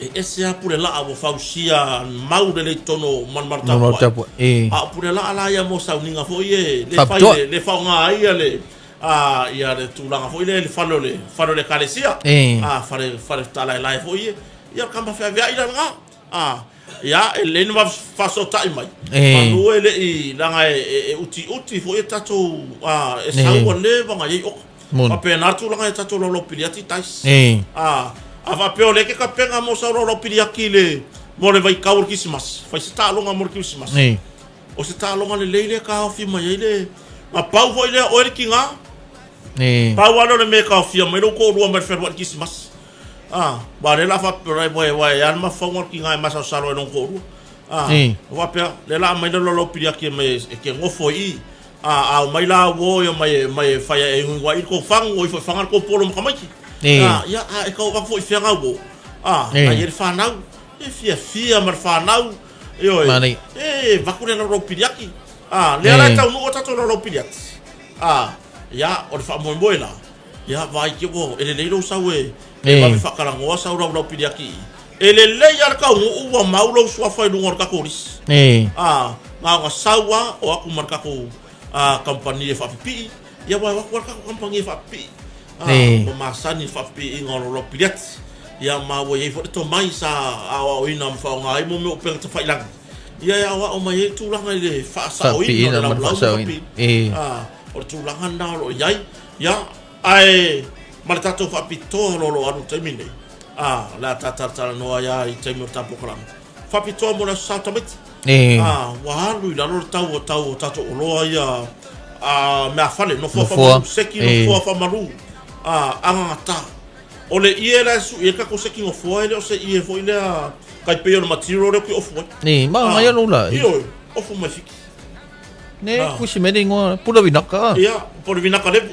A: e ese lava pule laa ua fausia mau lelei i totonu o malumalu
B: Malumalu
A: tapuai.
B: tapuai, e.
A: A o pule laa la ia mo sauniga foi ia e le fai
B: Faapitoa.
A: le, le faaaoga ai ia le, a, ia le tulaga foi lea i le fale o le, fale o le ekalesia.
B: E.
A: A, fale, fale talaelae foi ia, ia o le kama feaveai la lena. A, ia, e lelei ona faasootai mai,
B: E.
A: manu e le i, leaga e, e, e utiuti foi e tatou, a, e sau
B: E.
A: ua leva ona i ai oka.
B: Moni.
A: Faapena le tulaga i tatou laulau piliati, Tais.
B: E.
A: A, a faapea o lea e te tapena mo sau laulau piliati i le, mo le vaitau o le Kirisimasi, fai se taaloga mo le Kirisimasi.
B: E.
A: O se taaloga lelei lea e taofi mai ai le, na pau foi lea oe le tiga.
B: E.
A: Pau lava lea o le mea e taofia mai lou toalua mai le fealuai i le Kirisimasi. A, aua o lea o le a faapea, ua e ua e a le mafaufauga o le tiga e masalosalo ai i lona toalua. A,
B: E.
A: ua faapea, lea o le a aumai le laulau piliati e mai e te nofo i i. A, a omai la uo e omai e omai e fai e igoigoa ai le tou fagu, o ifo e faga le tou polo ma tamaiti.
B: E.
A: A, ia, a e tau avatu foi i fea ga uo. A,
B: E.
A: na i ai le fanau, e fiafia ma le fanau, ioe,
B: Manaia.
A: e avatu le laulau piliati. A, lea la e
B: E.
A: taunuu a tatou laulau piliati. A, ia, o le faamoemoe la, ia, vaai te ua, e lelei lou sau e, e
B: E.
A: vave faatalanoa sau laulau piliati i i. E lelei lava le taunuu ua mau lou suafa i luga o le tatou lisi.
B: E.
A: A, na ona sau lava o atu ma le tatou a, kamupani e faapipii, ia ua o atu lava le tatou kamupani e faapipii. A,
B: E.
A: ua masani i le faapipiiina o laulau piliati. Ia ma ua i ai foi le tomai sa aoaoina ma faaaoga ai mo mea o upega tafailagi. Ia e aoao mai ai le tulaga i le faasaoina o le
B: Faapipiina ma le
A: laulau ma
B: faasaoina.
A: faapipiina.
B: E.
A: A, o le tulaga lena o lo o i ai. Ia, ae ma le tatou faapitoa o lo o alu i le taimi lenei, a, o le a ta talatalanoa ai lava i taimi o le tapokalaga. Faapitoa mo le Aso Sa o tamaiti.
B: E.
A: A, ua alu i lalo le tau o tau o tatou oloa ia, a, meafale, nofoa
B: Nofoa.
A: faamalu, seki
B: E.
A: nofoa faamalu, a, agagata. O le ie la e sui ai le tatou seki nofoa, e le o se ie foi lea tai pei o le material lea ou te ofu ai.
B: E, ma
A: A,
B: mai alu la.
A: Ioe, ofu mai Fiti.
B: Ne, kusi me le ingoa, pula vinaka.
A: Ia, po le vinaka lepu.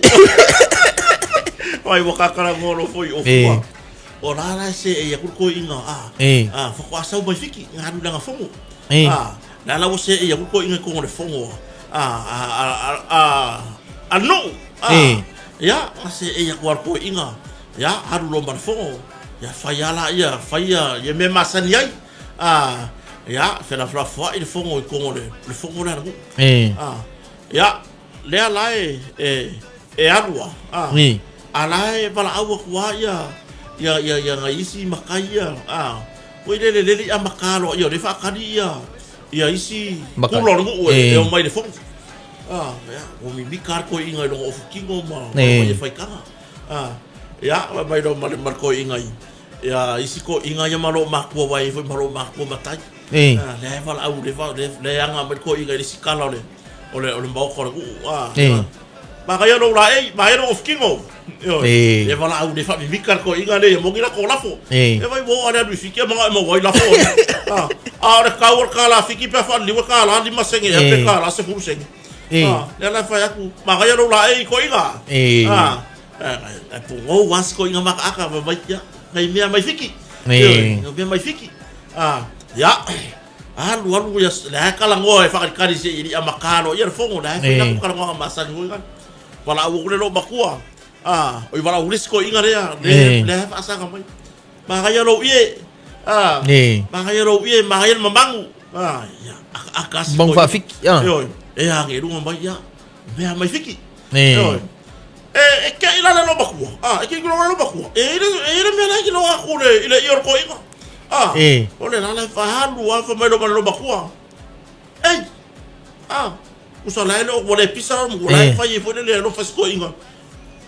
A: Ai, ua kakara ngolo foi o
B: E.
A: fua. O la la se e ia kul inga a.
B: E.
A: A, whakoa sau mai fiki, ngā alu langa fongo.
B: E.
A: A, la la ua se e ia kul inga kongo le fongo. A, a, a, a, a, a no. A,
B: E.
A: Ia, a se e ia kua ko inga. Ia, alu lo ma le fongo. Ia, whai ala ia, whai ia, ia me masani ai. A, ia, felafelafoai le fogo i kogo o le, le fogo lea a le nuu.
B: E.
A: A, ia, lea la e, e, e alu a, a,
B: E.
A: a la e valaau atu lava ia, ia, ia, ia nai isi matai ia, a, foi lele lele ia maka loa ia, o lea e faatali ia, Ia isi kula o le nuu e omai i le fono. Ah, ia, ua mimika lava le toeaina i lona ofu tino ma omai e faitaga. Ah, ia, mai loa ma le toeaina i, ia isi toeaina ia ma loo matua aua e i ai foi ma loo matua matai. Ah, lea e valaau, lea e aga mai le toeaina i le isi kala o le, o le, o le maota o le nuu. Ah, Manaia lou laei, manaia lou ofutino. Ioe. E valaau le faamimika le toeaina lea ia moni lako lafo. E vai ua oo lava le alu i Fiti ae manao e maua ai lafo. A, a o le tau o le kālā Fiti pe a faaliliu e kālā 5 sene ea pe kālā 10 sene. A, lea la e fai atu, manaia lou laei toeaina. A, e pogou lava si toeaina makaaka fai mai, ia, nai mea mai Fiti. Ioe, nai mea mai Fiti. A, ia. Alu alu ia lea e talanoa e faakalikali se i amata loa ia le fono lea e fai latou talanoaga masani foi lea. Valaau atu le loomatua a oi valaau le isi toeaina lea lea lea e faasaga mai. Manaia lou ie a manaia lou ie manaia le mamagu a ia akaaka si
B: Mamagu faafiki
A: a. Ioe e age i luga mai ia mea mai Fiti. Ioe. E, e kei la le loomatua a e kei le loomatua e i le e i le mea la e iloa atu le i le ie o le toeaina. Ah,
B: e.
A: O le lala e fahalu a fa mai lo ma makua. Ei. Ah, usa la le o le pisa mo la e fai e foi le lo fai ko inga.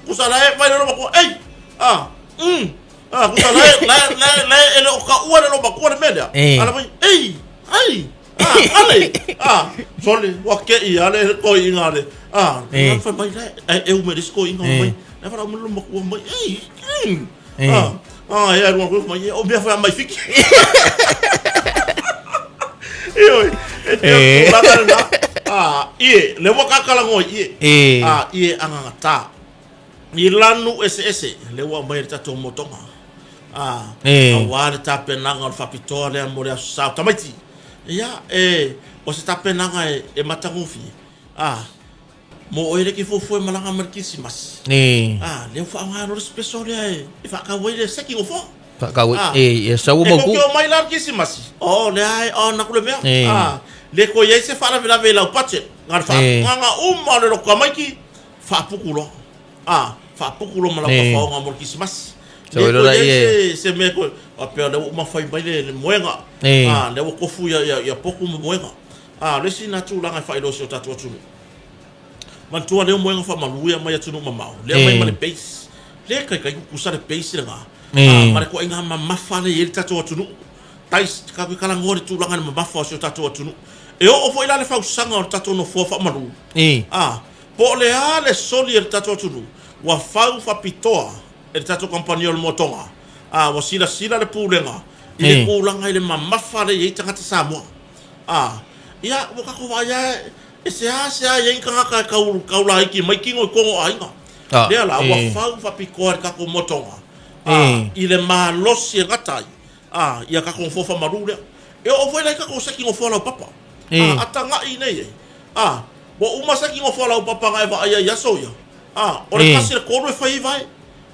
A: Usa la e fai lo makua. Ei. Ah. Ah, usa la la la la e le o ka ua le lo makua le mea. Ala mai. Ei. Ai. Ah, ale. Ah, sole wa ke i ale ko inga le. Ah, la fai mai la e u me ko inga mai. La fa lo makua mai. Ei. Ah, ah, e aru aku mai, o mea whai mai fiki. Ioi, e te tūranga rena. Ah, ie, le ua kakala ngoi, ie. Ah, ie, angangata. I lanu ese ese, le ua mai le tatou motonga. Ah, auā le tapenaga o le faapitoa lea mo le aso sa o tamaiti. Ia, e, o se tapenaga e, e matagofie. Ah, Mo oe le ke fuafua e malaga mai le Kirisimasi. A, lea ua faaaoga loa le special lea e, e faatau ai le seki nofoa.
B: Faatau ai, e, e sau
A: ua
B: mautu.
A: E koke mai la le Kirisimasi. Oh, lea e, oh, naku le mea. A, le toe i ai se faalavelave i lau budget. Na o le faatagaga uma o le loto tamaiti, faapuku loa. A, faapuku loa ma lau tafaoga mo le Kirisimasi. Le toe i ai se, se mea toe, faapea o lea ua uma fai mai le, le moega. A, lea ua tofu ia, ia, ia potu ma moega. A, o le isi lena tulaga e faailoa i si o tatou atunuu. Manatua lea o moega faamalu ia mai atunuu mamao, lea mai ma le base. Lea e taitai tutusa le base lena, a, ma le ituaiga mamafa lea e i ai le tatou atunuu. Tais, tatou te talanoa i le tulaga i le mamafa o si o tatou atunuu. E oo foi la le fausaga o le tatou nofoa faamalu, a, po o le a le soli a le tatou atunuu, ua fau faapitoa e le tatou kamupani o le Moatoga, a, ua silasila le Pulega i le tulaga i le mamafa lea e i ai tagata Samoa. A, ia, ua tatou vaai lava e seasea i ai ni tagata e tau, tau laiti mai tino i totonu o aiga.
B: A,
A: Lea la, ua
B: e.
A: fau faapitoa e le tatou motoga, a,
B: E.
A: i le malosi e gata ai, a, ia tatou nofoa faamalu lea. E oo foi la i tatou seki nofoa laupapa.
B: E.
A: A, atagai nei ai. A, ua uma seki nofoa laupapa na e vaai ai i aso ia. A, o le
B: E.
A: tasi i le tolu e fai ai vae.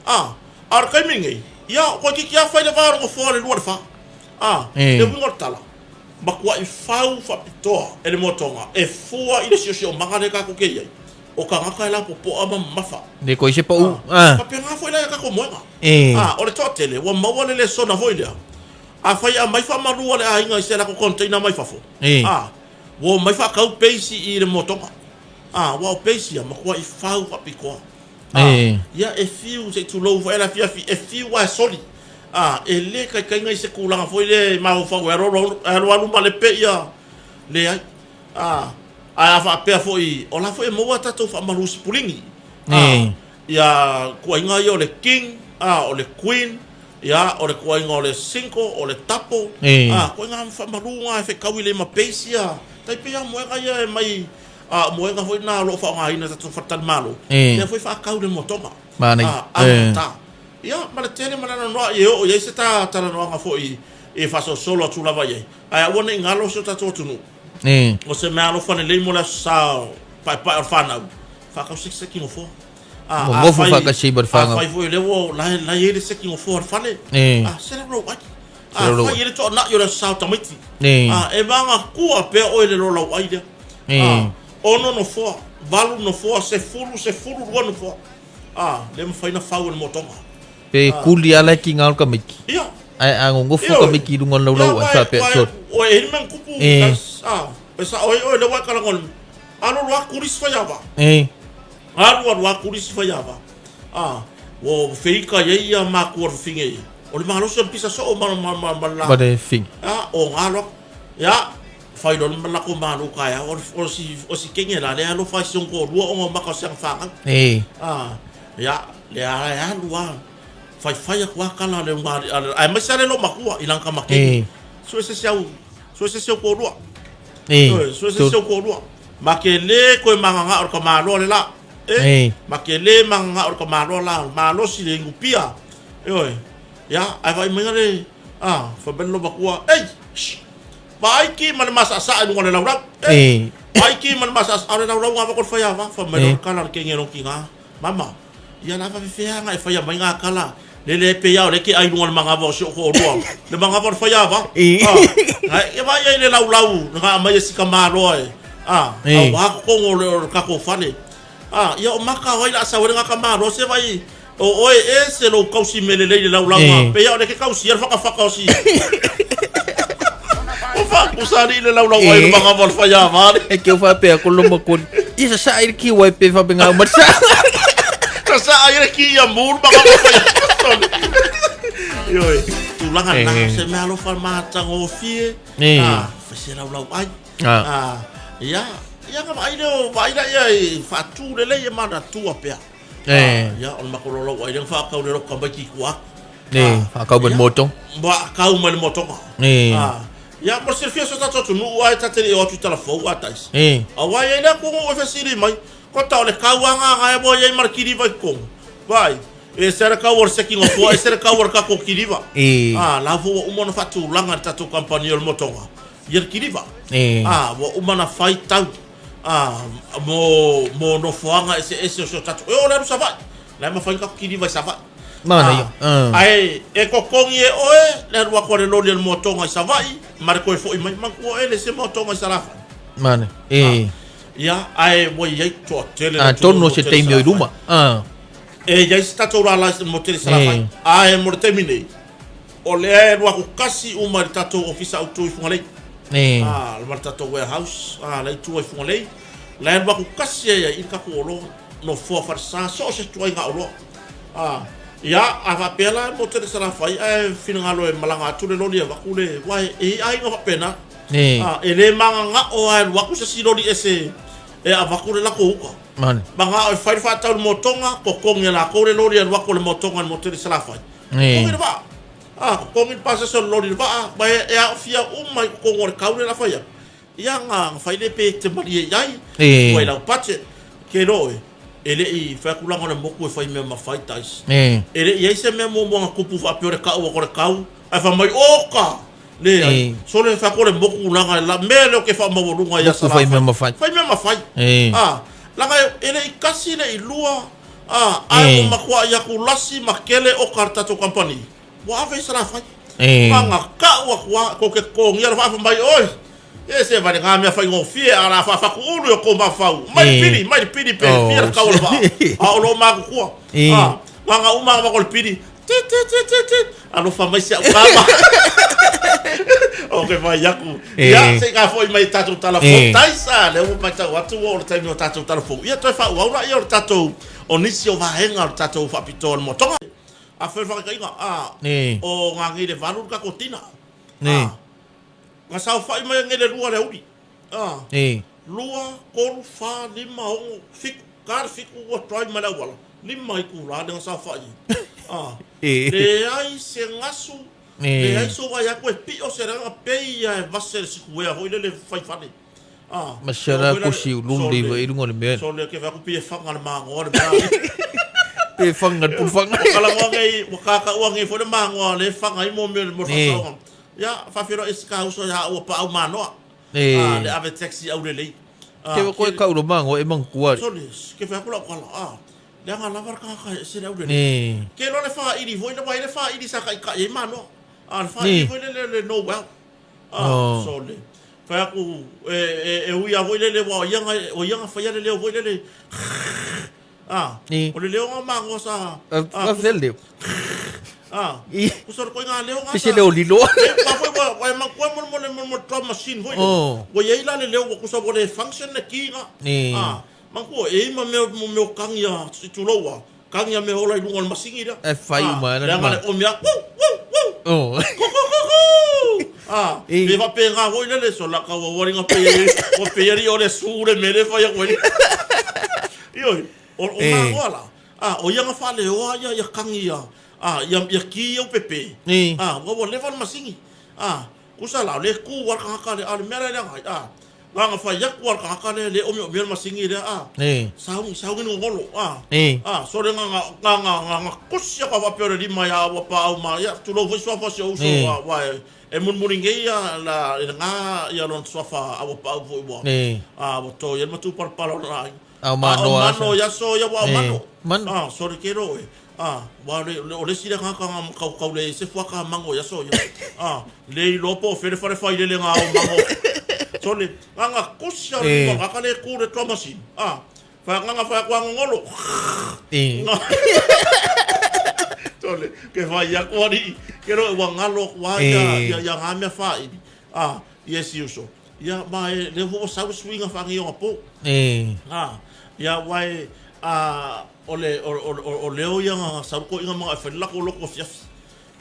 A: A, a o le taimi lenei, ia, toeitiiti lava fai le va o le nofoa i le lua i le fa. A,
B: E.
A: le uiga o le tala, Matuai fau faapitoa e le moatoga e fua i le siosiomaga lea tatou te i ai, o tagata e lapopoa ma mamafa.
B: Le koe se pau.
A: A, faapena foi la ia tatou moega. A, o le toatele ua maua le lesona foi lea, afai e aumai faamalu a le aiga i se latou container mai fafo, a, ua omai faatau peisi i le moatoga. A, aua o peisi ia, matuai fau faapitoa. A, ia e fiu se i tulou foi le afiafi, e fiu lava e soli. A, e le taitaiga i se tulaga foi lea e mafaufau e alu alu alu ma lepe ia, leai. A, ae a faapea foi, o la foi e maua a tatou faamalu sipuligi. A, ia ituaiga ia o le king, a, o le queen, ia, o le ituaiga o le single, o le double, a, ituaiga faamalu na e fetaui lelei ma base ia, tai pei lava moega ia e mai A o moega foi na o lo o faaaogaina e tatou faletalimalo, lea foi faatau le motoga.
B: Manaia.
A: A, amata. Ia, ma le tele ma le anoanoai e oo i ai se ta talanoaga foi e faasolosolo atu lava i ai. Ae aua ne i galo si o tatou atunuu. O se meaalofa lelei mo le Aso Sa o Paepae o le Fanau, faatau se seki nofoa. A,
B: Nonofo
A: afai,
B: faatasi ai ma le fanau.
A: afai foi o lea ua la e la e i ai le seki nofoa o le fale, a, se lau ai.
B: Se lau
A: Afai
B: ai.
A: e le toanai o le Aso Sa o tamaiti, a, e vagatua pea oe i le lolau ai lea. A, ono nofoa, valu nofoa, sefulu, 12 nofoa. A, le mafai ona fau e le motoga.
B: Pe kuli lava la e tiga o le tamaiti.
A: Ia.
B: Ae a nonofo tamaiti i luga o le laulau ai faapea,
A: Ia,
B: sorry.
A: ua e i ai le mea na tupu,
B: E.
A: a, E sa'o ai oe lea ua e talaga o le alu alu a kuli si faiava.
B: E.
A: Alu alu a kuli si faiava. A, ua feika i ai ia makua o le fafine ia. O le malosi o le pisa soo ma, ma, ma, ma le la.
B: Ma le fafine.
A: A, o gā loa. Ia, fai loa ma lako malu taeao, o le, o si, o si kenge la lea alofa i si ona toalua ona o maka o si ana fanau.
B: E.
A: A, ia, lea e alu a, faifai atu a kala a le ugāliʻi, a le, aemaise lava le loomatua i lana tama kenge.
B: E.
A: Sue se isi au, sue se isi au toalua.
B: E.
A: Ioe, sue se isi au toalua. Ma ke lē toe magaga'o i le tamaloa le la. E.
B: E.
A: Ma ke lē magaga'o i le tamaloa la, malosi le inupia. Ioe. Ia, ae vaai maiga le, a, fai mai le loomatua, Ei! Shh! Vaai ki ma le masaʻasaʻa i luga o le laulau. E.
B: E.
A: Vaai ki ma le masaʻasaʻa o le laulau gava ko le faiava. Fai mai
B: E.
A: loa le kala a le kenge lona tinā, Mama, ia lava fefea aga e faia mai ngā kala, lele ai pei a o lea ke ai luga o le manava o si ou toalua, le manava o le faiava.
B: I.
A: Ah, ai, ia vaai ai le laulau na aumai e si tamaloa e, ah,
B: I.
A: auā totonu o le, o le tatou fale. Ah, ia o maka o ai la sau ai le ngā tamaloa se vai, o oe e se lou tausi mea lelei le laulau
B: I.
A: pei a o lea ke tausia le whakawhaka o si. O whakusa alii le laulau ai le
B: I.
A: manava o le faiava ale.
B: E ke o faapea ko loma koli. Ia sasaʻa i le kiwai pe faapena uma le saʻa.
A: Sasaʻa ai le ki ia mu le manava o le faiava. Ioe, tulaga na
B: E.
A: se mea alofa matagofie.
B: E.
A: Ah, fai se laulau ai.
B: Ah.
A: Ah, ia, ia na vaai lea o vaai laia e faatu lelei e manatua pea.
B: E.
A: Ah, ia, o le matou laulau ai lea na faakau le loto tamaiti i tua atu.
B: E, faakau mai le motoga.
A: Faakau mai le motoga.
B: E.
A: Ah, ia, mo le silafia o si o tatou atunuu ae ta te le i o atu i Talafou a taisi.
B: E.
A: Aua e i ai le atunuu e fesili mai, Kota o le kau a ngā ngae ua i ai ma le kiriva i totonu. Vaai, e ese le kau o le seki nofoa, ese le kau o le tatou kiriva.
B: E.
A: Ah, la foi ua uma ona faatulaga e le tatou kamupani o le motoga ia le kiriva.
B: E.
A: Ah, ua uma ona fai tau ah, mo, mo nofoaga eseese o si o tatou. E oo le alu Savaii, la e mafai ona tatou kiriva i Savaii.
B: Manaia.
A: Ah,
B: Ah.
A: ae e totogi e oe le alu atu a le loli a le motoga i Savaii ma le toe foi mai. Manatua oe le ese motoga i Salafai.
B: Manaia. E.
A: Ia, ae ua i ai toatele le atunuu
B: Atonu o
A: mo
B: se
A: tele
B: taimi o i
A: Salafai.
B: luma. Ah.
A: E i ai se tatou lala mo tele Salafai.
B: E.
A: Ae mo le taimi nei, o lea e alu atu kasi uma i le tatou ofisa autu i Fugalei.
B: E.
A: Ah, ma le tatou warehouse, ah, la i tua i Fugalei. La e alu atu kasi ai i le tatou oloa, nofoa falesa, so o se ituaiga oloa. Ah, ia, a faapea la mo tele Salafai, ae finagalo e malaga atu le loli e avatu le, aua e i ai aiga faapena.
B: E.
A: Ah, e le magaga'o lava e alu atu se isi loli ese e avatu le latou uta.
B: Mane.
A: Maga'o e fai le faatau i le motoga, totogi e lakou le loli e alu atu o le motoga i le motu i le Salafai.
B: E.
A: Totogi le vaa. Ah, totogi le pasese o le loli i le vaa, ma e, e aofia uma i totonu o le kau le la fai atu. Ia, na, na fai le pe e te malie i ai,
B: E.
A: ua i lau budget. Ke loe, e le i fai atu laga o le motu e fai mea ma fai tais.
B: E.
A: E le i i ai se mea muamua na tupu faapea o le kau atu o le kau, ae fai mai, Oka! Leai,
B: E.
A: sole fai atu o le moku laga e la mea lea ou te faamaualuga ia
B: Moku fai mea ma fai.
A: Fai mea ma fai.
B: E.
A: A, laga e, e le i kasi le i lua, a, ae
B: E.
A: ua matuai aku lasi ma kele oka a le tatou kamupani. Ua ave i Salafai.
B: E.
A: Maga kau aku a, kou te totogia le faafa mai, oi, e se vale ngā mea faigofie a la faafakuulu i o kou mafau. Mai le
B: E.
A: pili, mai le pili pe fia le
B: Oh.
A: kau o le vaa. A o loo matutua.
B: E.
A: A, maga uma aga o le pili. Tit, tit, tit, tit, tit. Alofa mai si au kama. O ke fai aku.
B: E.
A: Ia, se i ka foi mai i tatou tala fou.
B: E.
A: Taisa, lea ua matau atu ua oo le taimi o tatou tala fou. Ia, toe faaauau laia o le tatou, o nisi o vaega o le tatou faapitoa o le motoga. A fai o le faataitaiga, a,
B: E.
A: o ngā ngei le valu le tatou tina.
B: E.
A: A, nga saofai mai ngei le lua le auli. A,
B: E.
A: lua, tolu, fa, lima, ono, fitu. Ka le fitu ua drive mai le auala. Lima itula le nga saofai ai. A,
B: E.
A: leai se gasu,
B: E.
A: leai sou vaai atu e pio se leaga pei ia e vase le sikuea foi lele fai fale. A,
B: Ma se la kusi ululu le iwa i luga o le mea.
A: Sole ke fai atu pei e fanga le magoa le mea.
B: Pe fanga le pulufanga.
A: Ua kalagoa nei, ua kakaua nei foi le magoa le fanga ai mo mea mo le
B: E.
A: faasaoga. Ia, faafeiloai se kauso ia ua paau manoa.
B: E.
A: Ah, le ave taxi au lelei. Ah,
B: Ke koe kau lo magoa e manatua le.
A: Sole, ke fai atu lau kala. Ah, leaga lava le tagata e ese le au lelei.
B: E.
A: Ke loa le faaili foi le wai le faaili sa kaikai ai manoa. Ah, le faaili
B: E.
A: foi le le le no well. Ah,
B: Oh.
A: sole. Fai atu e e e ui lava foi lele ua o ia o ia na faia le leo foi lele. Ah,
B: E.
A: o le leo nga magoa sa.
B: A fea le leo.
A: Ah,
B: I.
A: kusa le koiga leo nga
B: Pe se
A: sa.
B: leo lilo.
A: E, ma foi ua ua e manatua mo le mo le mo mo drum machine foi lele. Ua i ai la le leo ua tusa ua le function le ki na. A, manatua, e i ai ma mea, mo mea o kagi a, se i tulou a, kagi a mea ola i luga o le masini lea.
B: E fai uma
A: lava leaga le omi a, woo, woo, woo. Ku, ku, ku, ku. A, pe faapena foi lele, so la kau auali na pei ai, ua pei alii o le su le mea lea e fai atu ai. Ioe, o magoa la, a, o ia na faaleoa ia kagi a, A, ia, ia ki ia upepe.
B: Ni.
A: A, ua, ua leva le masini. A, kusa la, o lea e ku a le tagata lea, a o le mea la e leaga ai, a, na ona fai atu a le tagata lea, le omiomia le masini lea, a,
B: Ni.
A: sauni, sauni le gogolo, a,
B: Ni.
A: a, sole na, na, na, na, na, na tusi atu a faapea o le lima ia ua paau ma, ia, tulou foi suafa o si ou uso,
B: Ni.
A: a, ua e, e mulimuli nei ia la, i lena, ia lona suafa a ua paau foi ua,
B: Ni.
A: a, ua to i ai le matupalapala o lona aiga.
B: Ao mano
A: a mano i aso ia ua ao mano.
B: Mano.
A: A, sole ke ro e. A, ua le, o le isi lea tagata na kaukau le se fuaka mango i aso ia. A, le iloa po o fea le fale failele na ao mango. Sole, na na kusi a le tagata le ku le drum machine. A, whai nganga whai aku a ngongolo. Sole, ke whai aku ari, ke ro e ua ngalo aku a ia, ia, ia ngā mea whairi. A, i esi uso. Ia, ma e lea foi ua sau le suiga faagaioga po. A, ia, ua e, a, o le, o, o, o, o leo ia na sau le toeaina ma e fai le latou lotu afiafi.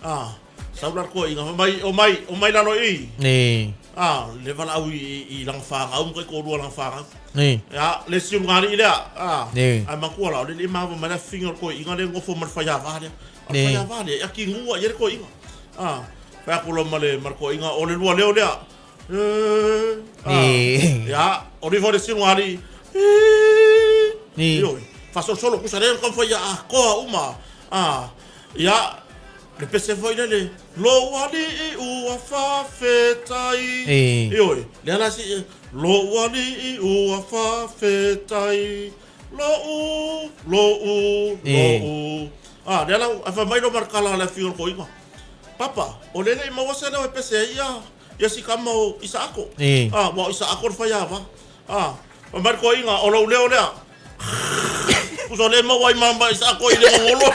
A: A, sau la le toeaina, fai mai, omai, omai lalo i i. A, le valaau i, i, i lana fanau ma taitoalua lana fanau. Ia, le isi ulugalii lea, a, ae matua la, o le le maua mai le afifiga o le toeaina lea e nofo ma le faiava lea. A o le faiava lea, e ati nua i ai le toeaina. A, fai atu loa ma le, ma le toeaina, o le lua leo lea. Ia, o le iho le ulugalii, Ioe, faasolosolo tusa lea na taumafai ia atoa uma. A, ia, le pese foi lele, Lou alii ua faafetai. Ioe, lea la si, Lou alii ua faafetai. Lou, lou, lou. A, lea la, ae fai mai loa ma le tala a le afioga i le toeaina, Papa, o lea e le i maua se leo e pese ai ia, ia si tama o Isaako. A, ua o Isaako le faiava. A, fai mai le toeaina, o lou leo lea. Tusa o lea e maua ai ma, ma Isaako i le gogolo.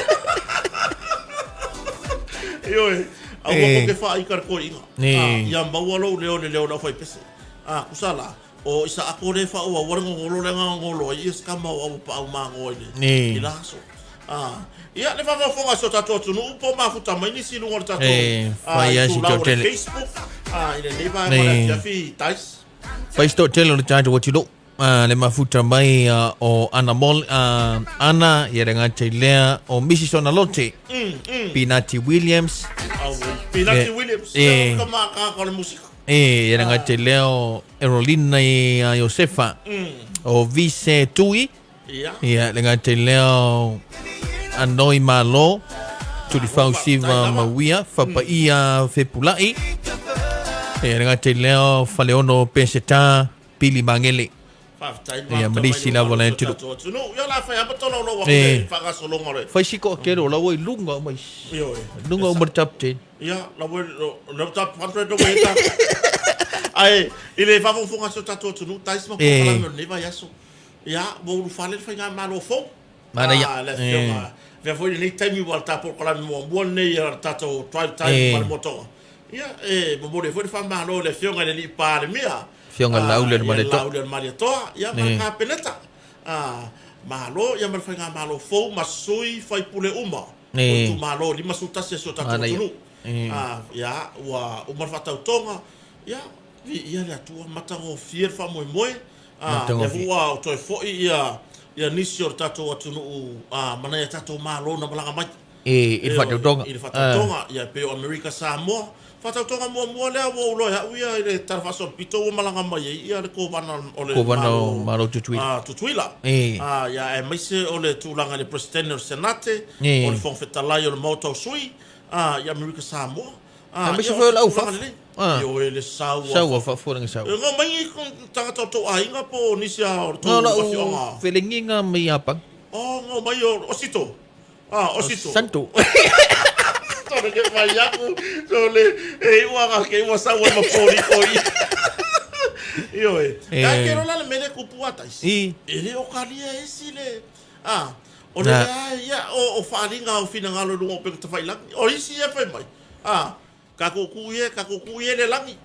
A: Ioe, aua tou te faaita i le toeaina. A, ia maua lou leo i le leo o le aufaipese. A, tusa la, O Isaako lea e faaauaua le gogolo lea na gogolo ai ia si tama o Auapaau Magoa i le i la aso. A, ia le faafogafoga a si o tatou atunuu po o mafuta mai nisi i luga o le tatou
B: E, fai a si
A: itula o le
B: toatele.
A: Facebook a, i lenei vaega o le
B: E.
A: afiafi Dice.
B: Fai si toatele o le tatou atunuu. A, le mafuta mai a, o Ana Mol, a, Ana, ia le gata i lea, o Mrs. Onalote, Pinati Williams,
A: Au, Pinati
B: E,
A: Williams,
B: e.
A: ia o ka makaka o le musika.
B: E, ia le gata i lea o Erolina i a Iosefa, o Vise Tui,
A: Ia.
B: ia le gata i lea o Anoi Malo, Tulifau Siva Mauia, Fapaia Fepulai, ia le gata i lea o Faleono Peseta, Pili Magele.
A: Faafetai
B: Ia, ma
A: mafuta mai
B: nisi
A: le
B: lava o
A: mamalu
B: le
A: o si o
B: atunuu.
A: tatou atunuu. Ia o le a fai lava tolaulau atu
B: E.
A: le faagasologa o le.
B: Fai si toatele o la ua i luga uma i
A: Ioe.
B: luga uma le top ten.
A: Ia, la ua, le top 100 la ua i ai tatou. Ae i le faafogafoga a si o tatou atunuu, tais ma polokalame o lenei vaiaso. Ia, ua ulufale le faigamalo fou.
B: Manaia.
A: Ah, le afioga. Avea foi lenei taimi ua le ta polokalame muamua lenei a le tatou Drive Time ma le Motoga. Ia, e momoli ai foi le faamalo i le afioga i le Alii Palemia.
B: Afioga Laauli Malietoa.
A: Laauli Malietoa, ia ma le Kapeneta. Ah, malo ia ma le faigamalo fou ma sui faipule uma o itumalo e 51 a si o tatou atunuu. Ah, ia, ua uma le faatautoga, ia, viia le Atua, matagofie le faamoemoe. Ah, lea foi ua toe foi ia ia nisi o le tatou atunuu ah, ma nai a tatou malo na malaga mai.
B: I le faatautoga.
A: I le faatautoga, ia pei o Amerika Samoa. Faatautoga muamua lea ua ou iloa e au ia i le Tala Faasolopito ua malaga mai ai ia le Kovana o le
B: Kovana o Malo Tutuila.
A: Ah, Tutuila. Ah, ia aemaise o le tulaga i le Peresetene o le Senate, o le Fofoga Fetalai o le Maota o Sui, ah, i Amerika Samoa. Ah,
B: Aemaise
A: ia,
B: foi o le au
A: tulaga
B: fafo.
A: lelei.
B: Ah.
A: Ioe, le sau a
B: Sau a fafo le sau.
A: E ngā mai ni tagata o tou aiga po o nisi a o tou
B: No, lau
A: afioaga?
B: felegiga mai Iapani.
A: Oh, ngā mai o Osito. Ah, Osito.
B: Santo.
A: Tole ke mai aku, tole e iwa ngā ke iwa sau ai ma pōriko i. Ioe.
B: E.
A: Ka ke rola le mele kupu a taisi.
B: I.
A: E le o kalia esi le. Ah, o le
B: Na.
A: lea ia o, o whaaringa o whinangalo lunga o peka tawhailangi. O isi e whai mai. Ah, Kakou ku i e, kakou ku i e le lagi.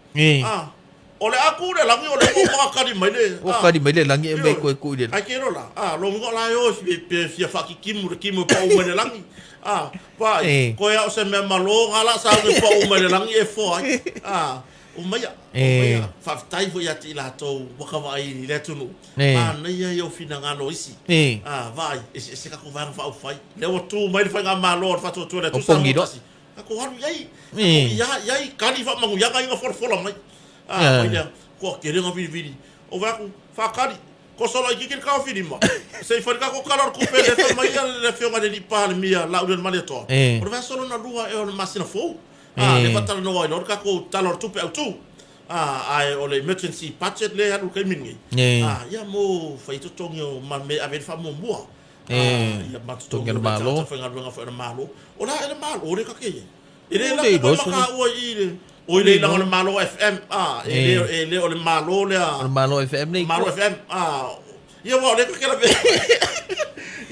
A: A, o le a ku le lagi o le ua uma kali mai le,
B: Ua kali mai le lagi e mai koe ku i le
A: lagi. Ai ke lola, a, lo ngo la e o pe fia whakikimu le kimu pa u mai le lagi. A, pa, koe a o se mea malo nga la sa nge pa u mai le lagi e foa ai. A, umaia, umaia, faafetai foi ia te i latou ua kavaai i le atunuu. Manaia ia o finagalo o isi. A, vaai, eseese kakou vaega faaupufai. Lea ua tu mai le faigamalo a le Faatuatua i le Atua Samoa Tasi. Tatou alu i ai, tatou ia i ai, kali faamanuiaga ia na folafola mai. A, fai lea, kua tele na vilivili. Ou vaai atu, faakali, koso laitiiti le taofilima, se i fai le tatou Tala o le Tupe lea fai mai le Afioga i le Alii Palemia Laaulialemalietoa, o le vaiaso lona lua ea o le masina fou. A, lea faatalanoa ai loa le tatou Tala o le Tupe Autu. A, ae o le emergency budget lea e alu i le taimi lenei. A, ia mo fai ai totogi o ma mea e ave ai le faamuamua. Ia ma totogi o le Malo. Faigaluega foi a le Malo. O le a ea le Malo lea ta te i ai? E le lata koe mataua i le oi le ilaga o le Malo FM, a, e le, e le o le Malo lea.
B: O le Malo FM le
A: Malo FM, a, ia aua o lea ta te lavea.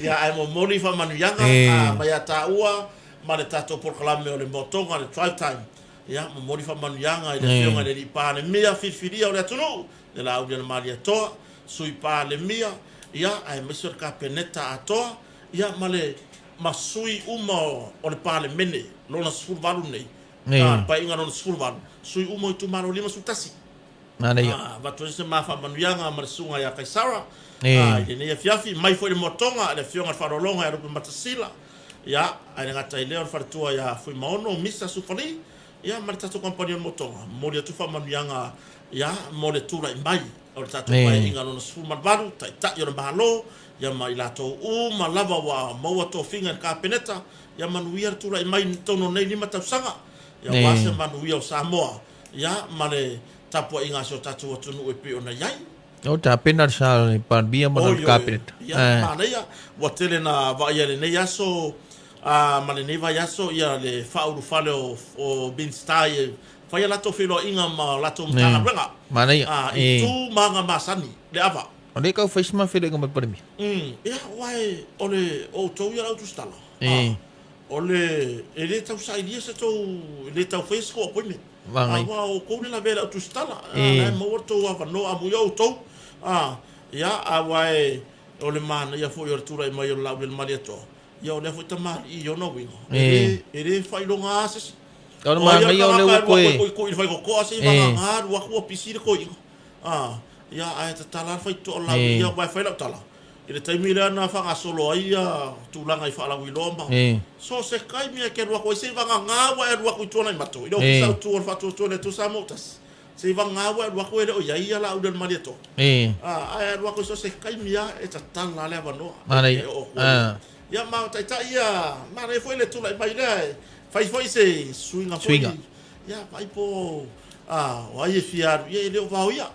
A: Ia, ae momoli faamanuiaga, a, mai ia taua ma le tatou polokalame o le Motoga, le Drive Time. Ia, momoli faamanuiaga i le Afioga i le Alii Palemia filifilia o le atunuu, le Laaulialemalietoa, Sui Palemia, ia, aemaise o le Kapeneta atoa, ia, ma le, ma sui uma o le Palemene lona 18 nei, a, le Paeaiga lona 18, sui uma o itumalo 51.
B: Manaia.
A: A, avatu ai se ma faamanuiaga ma le Susuga ia Kaisara, a, i lenei afiafi, mai foi i le Moatoga, le Afioga i le Faaaloaloga ia Lupe Matasila, ia, ae le gata i lea o le faletua ia Fuimaono Misa Sufali, Ia, ma le tatou kamupani o le Motoga, momoli atu faamanuiaga, ia, mo le tulai mai o le tatou Paeaiga lona 18, Taitai o le Malo, ia ma i latou uma lava ua maua tofiga i le Kapeneta, ia manuia le tulai mai i totonu o nei lima tausaga, ia aua se manuia o Samoa, ia, ma le tapuaiga a si o tatou atunuu e pei ona i ai.
B: O tapena le sa o le Palemia ma lana Kapeneta.
A: Ia, manaia, ua tele na vaaia i lenei aso ma lenei vaiaso ia le faaulufale o Minisita e fai a latou feiloaiga ma latou Matagaluega.
B: Manaia.
A: I tu ma aga masani, le ava.
B: O lea e tau fai si ma feiloaiga ma le Palemia.
A: Ia, aua o le o outou ia le au tusitala. O le, e le tau sailia se tou, e le tau faia se tou appointment.
B: Magai.
A: Aua o outou le lavea i le au tusitala, a la e maua le tou avanoa amuia outou. A, ia, aua e, o le manaia foi o le tulai mai o le Laaulialemalietoa, ia o lea foi tamalii i ona uiga, e le, e le faailoga lava se isi.
B: O le manaia o lea ua
A: toe. O ai le tagata e alu atu e tuitui i le faitotoa se i vagana alu atu ua pisi le toeaina. A, ia, ae tatala lava le faitotoa o le Laauli, ia, aua e fai lau tala, I le taimi lea na faagasolo ai ia tulaga i faalauiloa ma so o se taimi e te alu atu ai se i vagana ua e alu atu i Tuanaimato i le Ofisa Autu o le Faatuatua i le Atua Samoa ua Tasi, se i vagana ua e alu atu e le o i ai ia Laaulialemalietoa. Ae alu atu i so o se taimi lava e tatala lava le avanoa e te oo atu ai. Ia ma o Taitai ia, manaia foi le tulai mai lea e fai foi se suiga foi. Ia vaai po o ai e fia alu, ia e le o vaoia.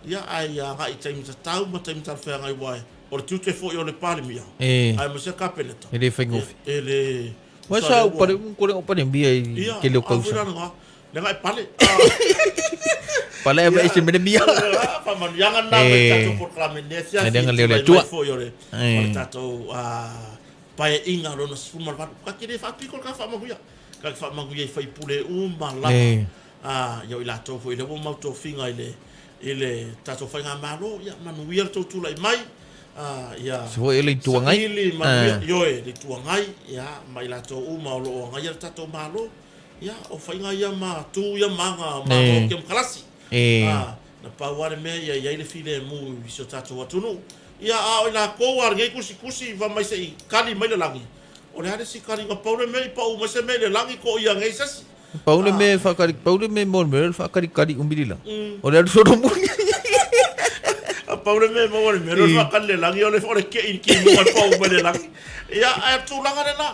A: Ia, ae ia agai i taimi tatau ma taimi talafeagai aua o le tiute foi o le Palemia, aemaise le Kapeneta.
B: E le faigofie.
A: E le...
B: Uai sa u pale u kore o Palemia i tele o kausaga.
A: Ia, a foi la lena. Leaga e pale.
B: Pale e ese me le mia.
A: Faamanuiaga lena mai le tatou polokalame i lenei afiafi.
B: E leaga leo le Atua.
A: Tulai mai foi o le tatou Paeaiga lona 18. Ta te le faapito le ta faamanuia. Ta te faamanuia i sui usufono uma lava. Ā, ia o i latou foi lea ua mau tofiga i le, i le tatou Faigamalo, ia manuia le tou tulai mai, ā, ia
B: Se foi o le Itu Agai.
A: saili manuia, ioe, le Itu Agai, ia, ma i latou uma o lo o agaia le tatou Malo, ia, o faiga ia ma tu ia ma aga Malo Kemokarasi. Ā, na pau lava le mea ia i ai le filemu i si o tatou atunuu. Ia, a o i latou a lenei tusitusi fai mai se i kali mai le lagi, o le a le isi kaliga pau le mea i pau mai se mea i le lagi toia nei se isi.
B: Pau le mea e whakari, pau le mea mo le mea o le whakakarikari umi lila. O le alu soro muni.
A: A pau le mea maua le mea o le whakari le langi, o le o le ke i ki mua pau mai le langi. Ia, a tulaga le la.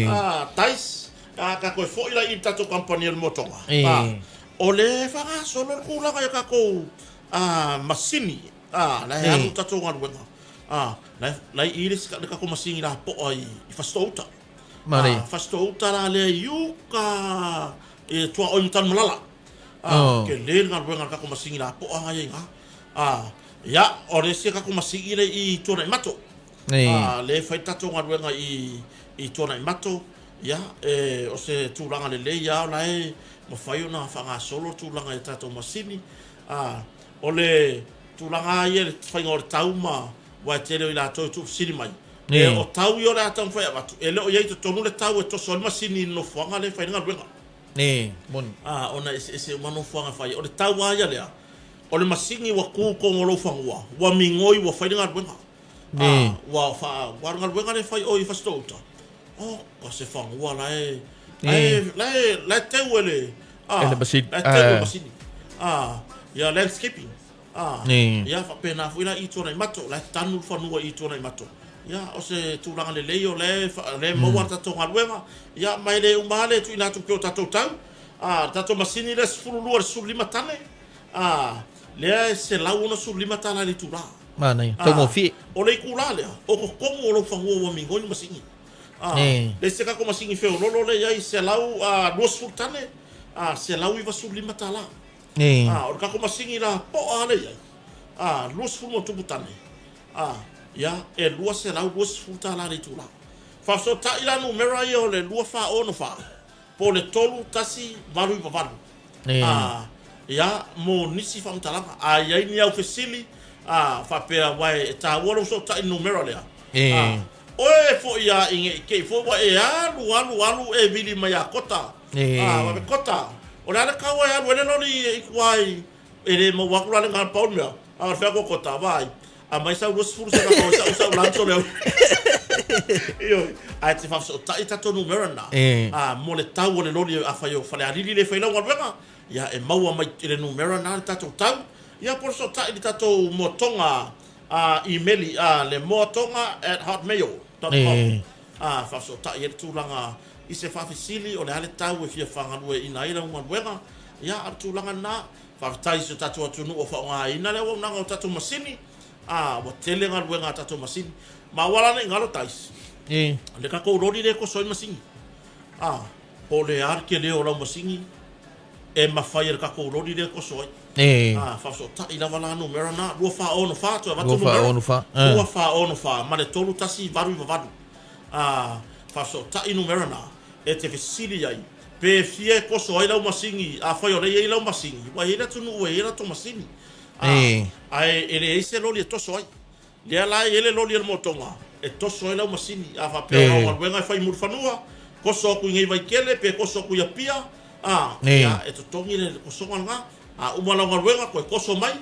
A: A, tais, a ka koe foi la i tatou kampani o le motoga. A, o le whangasolo le tulaga i kakou a, masini, a, la e alu tatou galuega. A, la, la i le, le kakou masini la poa i, i Fasitouta.
B: Manaia.
A: A, Fasitouta la lea i uka i tuaoi ma Tanumalala. A,
B: Oh.
A: tele le galuega a le tatou masini lapoa nga ia i ina. A, ia, o le isi tatou masini lea i Tuanaimato.
B: Nei.
A: A, lea e fai le tatou galuega i, i Tuanaimato. Ia, e, o se tulaga lelei lava o la e mafai ona faagasolo le tulaga i a tatou masini. A, o le tulaga lava ia i le faiga o le tau ma, aua e tele o i latou e tuufesili mai, e, o tau ia o le a taumafai e avatu, e le o i ai i totonu le tau e toso ai le masini i le nofoaga lea e fai ai le galuega.
B: E, moni.
A: A, ona e eseese uma nofoaga e fai ai. O le tau lava ia lea, o le masini ua tu i totonu o lou fanua, ua migoi ua fai le galuega.
B: E.
A: Ua faa, ua o le galuega lea e fai i o i Fasitoo-uta, oka se fanua la e, la e, la e, la e teu e le,
B: E le masini.
A: la e teu e le masini. Ia landscaping. Ia faapena foi la i Tuanaimato, la e tanu le fanua i Tuanaimato. Ia, o se tulaga lelei o la e, lea e maua le tatou galuega. Ia, ma e le uma lava le tuuina atu pea o tatou tau. Le tatou masini lea 12 i le 15 tane, lea e $165 i le itula.
B: Manaia, taugofie.
A: O le itula lea, o totonu o lou fanua ua migoi le masini. Le isi tatou masini feololo lea e i ai, 120 tane, $195. O le tatou masini lapoa lea e i ai, 20 ma ona tupu tane, ia, e $220 i le itula. Faafesootai la numera ia o le 2464 po o le 3188. Ia, mo nisi faamatalaga. A i ai ni au fesili, faapea, aua e taua lou fesootai i le numera lea. Oe foi lava i ne i te i foi ua e alu alu alu e vili mai ia Kota. Faapea, Kota, o le a le tau e alu ai le loli i tua i, e le maua atu la le na pau le mea. A o le fai atu o Kota, vaai, aumai sau 20 sene tau ai sau lunch o le au. Ioe, ae te faafesootai tatou numera na, mo le tau o le loli afai o Falealili lea e fai lau galuega, ia e maua mai i le numera na le tatou tau. Ia po o le fesootai i le tatou moatoga imeli, le moatoga@hotmail.com. Faafesootai ai le tulaga i se faafesili o le a le tau e fia faagalueaiina ai lau galuega. Ia, a o le tulaga lena. Faafetai i si o tatou atunuu ua faaaogaina le auaunaga o tatou masini. Ua tele galuega a tatou masini. Ma aua la ne i galo Tais, le tatou loli lea e toso ai masini. Po o le a le tele o lau masini e mafai e le tatou loli lea e toso ai. Faafesootai lava la numera na, 2464, toe avatu numera, 2464 ma le 3188. Faafesootai numera na e te fesili ai pe fia e toso ai lau masini, afai o lea e i ai lau masini, ua i ai le atunuu e i ai latou masini, ae e leai se loli e toso ai. Lea la e i ai le loli a le motoga e toso ai lau masini, a faapea o lau galuega e fai mulifanua, toso atu i nei Vaitele pe toso atu i Apia, ia, e totogi le tosoga lena. A uma lau galuega toe toso mai,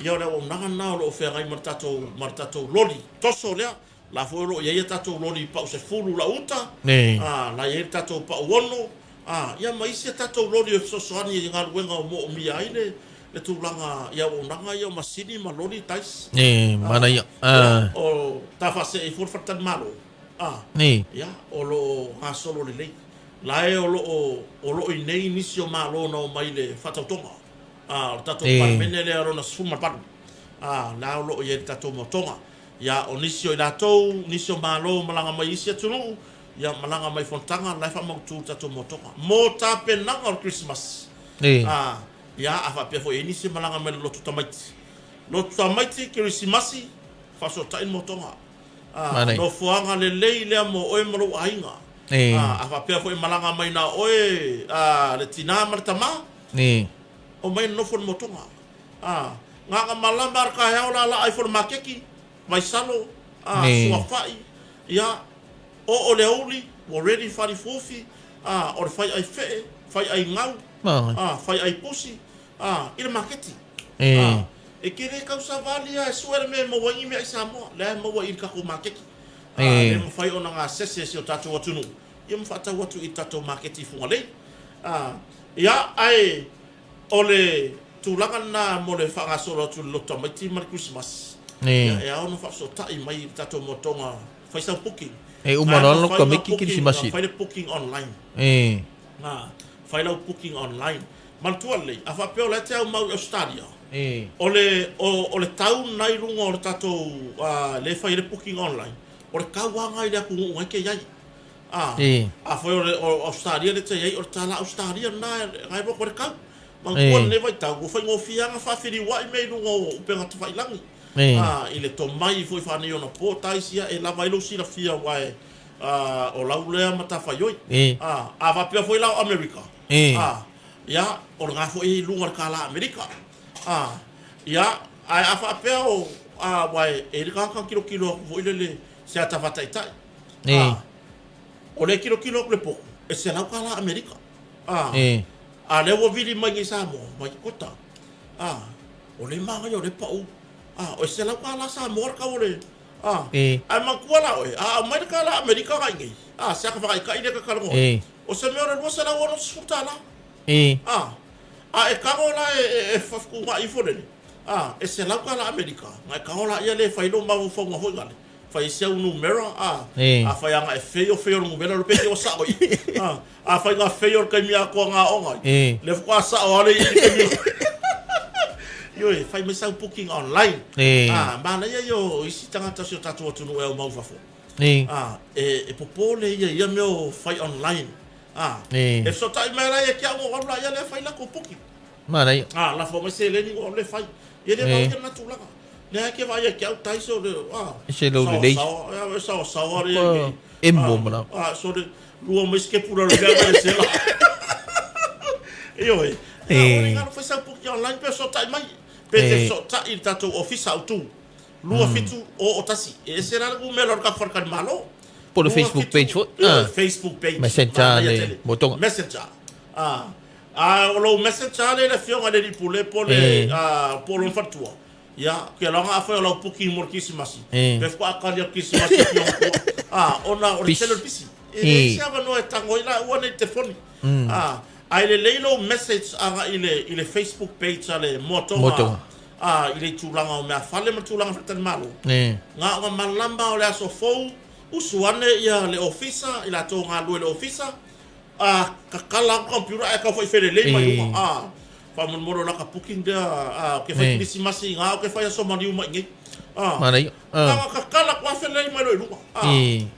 A: ia o le auaunaga lena o lo o feagai ma le tatou, ma le tatou loli toso lea. O la foi o lo o i ai a tatou loli pau 10 lau uta, la e i ai le tatou pau 6, ia ma isi a tatou loli e fesoasoani i galuega o moomia ai le tulaga i auaunaga ia o masini ma loli tais.
B: Manaia.
A: Ia, o ta faasee ifo le faletalimalo, ia, o lo o gasolo lelei. La e o lo o, o lo o i inei nisi o Malo na omai i le faatautoga, o le tatou Palemene lea lona 18, la o lo o i ai le tatou motoga. Ia, o nisi o i latou, nisi o Malo malaga mai isi atunuu, ia, malaga mai fonotaga, la e faamautu le tatou motoga. Mo tapenaga o le Kerisimasi, a, ia, a faapea foi e i ai nisi e malaga mai le lotu tamaiti. Lotu tamaiti, Kerisimasi, faafesootai le motoga. A, nofoaga lelei lea mo oe ma lou aiga. A, a faapea foi e malaga mai na o oe, a, le tina ma le tama, omai e nonofo i le motoga. A, gaga malama a le taeao la laa ifo le maketi, vaisalo, a, suafa'i, ia, oo le aoauli, ua ready falifuofi, a, o le fai ai fe'e, fai ai gau, a, fai ai pusi, a, i le maketi. A, e te le tausavali a e sue le mea e maua ai ni meaai Samoa, lea e maua i le tatou maketi. A, le mafai ona gasese e si o tatou atunuu, ia ma faatau atu i le tatou maketi i Fugalei. A, ia, ae O le tulaga lena mo le faagasolo atu i le lotu tamaiti ma le Kerisimasi. Ia, e ao ona faafesootai mai i le tatou motoga, fai sau booking.
B: E uma loa le lotu tamaiti Kerisimasi.
A: Fai le booking online. Fai lau booking online. Manatua lelei, a faapea o la e te aumau i Ausetalia, o le, o le tau lena i luga o le tatou, lea e fai ai le booking online, o le tau lava lena i le atunuu na e te i ai. A, afai o le o Ausetalia lea e te i ai, o le tala Ausetalia lena e alu atu ai le tau. Manatua lenei vaitau, ua faigofie lava ona faafeliuai mea i luga o upega tafailagi. A, i le tomai foi faaneionapo, taisi ia e lava ai lou silafia aua e O lau lea matafaioi. A faapea foi la o Amerika, ia, o lena foi e i luga o le kālā Amerika. Ia, ae a faapea o, aua e i ai le tagata na tilotilo atu foi lele, se ata faataitai. O lea e tilotilo atu le potu, e $100 Amerika. A lea ua vili mai nei i Samoa, mai kota. O lea e manaia o lea e pau. O e $100 Samoa le tau o le... Ae manatua la oe, a aumai le kālā Amerika agai nei, se ata faataitai lea e ta talanoa ai, o se mea o le $260. A e tago la e fetuunai ifo lele, e $100 Amerika, ona e tago laia lea e fai lou mafaufauga foi lale, fai ai si au numera, afai lava na e feio feio le numera, pe te ua sao i i. Afai na feio i le taimi atoa na aoga ai, lea faatoa sao lava lea i i le taimi. Ioe, fai mai sau booking online. Manaia ia o isi tagata o si o tatou atunuu e aumau i fafo. E popole ia i ia mea o fai online. E fesootai mai la ia te au ona ou alu laia lea fai latou booking.
B: Manaia.
A: Lafo mai seleni ona ou alu lea fai. Ia le vaai lena tulaga. Lea e te vaai ia te au Tais o le
B: Ese lou lelei.
A: Saosaoa, saosaoa le
B: Emo ma lau.
A: Sole, lua mai sikepu lalo mea mai sela. Ioe. O le ngalo fai sau booking online pe fesootai mai. Pe te fesootai i le tatou ofisa autu. 2 7 0 1. E ese la le numera o le tatou faletalimalo.
B: Po o le Facebook page foi.
A: Facebook page.
B: Messenger le motoga.
A: Messenger. A o lou messenger lea i le afioga i le alii pule po o lona faletua. Ia, ke loga afai o lau booking mo le Kirisimasi, pe faatoa tali atu Kirisimasi i afioga tua. Ona o le tele o le pisi. E leai se avanoa e tago ai laua nei i le telefoni. Ae lelei lou message agai i le Facebook page a le Moatoga i le tulaga o meafale ma le tulaga faletalimalo. Na ona malama o le aso fou, usu ane ia le ofisa, i latou e galulue i le ofisa, A tatala atu computer ae tau fai felelei mai luga a faamolemole o laka booking lea a ou te fai kerisimasi i ina ou te fai aso maliu mai i inei a
B: Manaia.
A: Na ona tatala atu lava felelei mai loa i luga a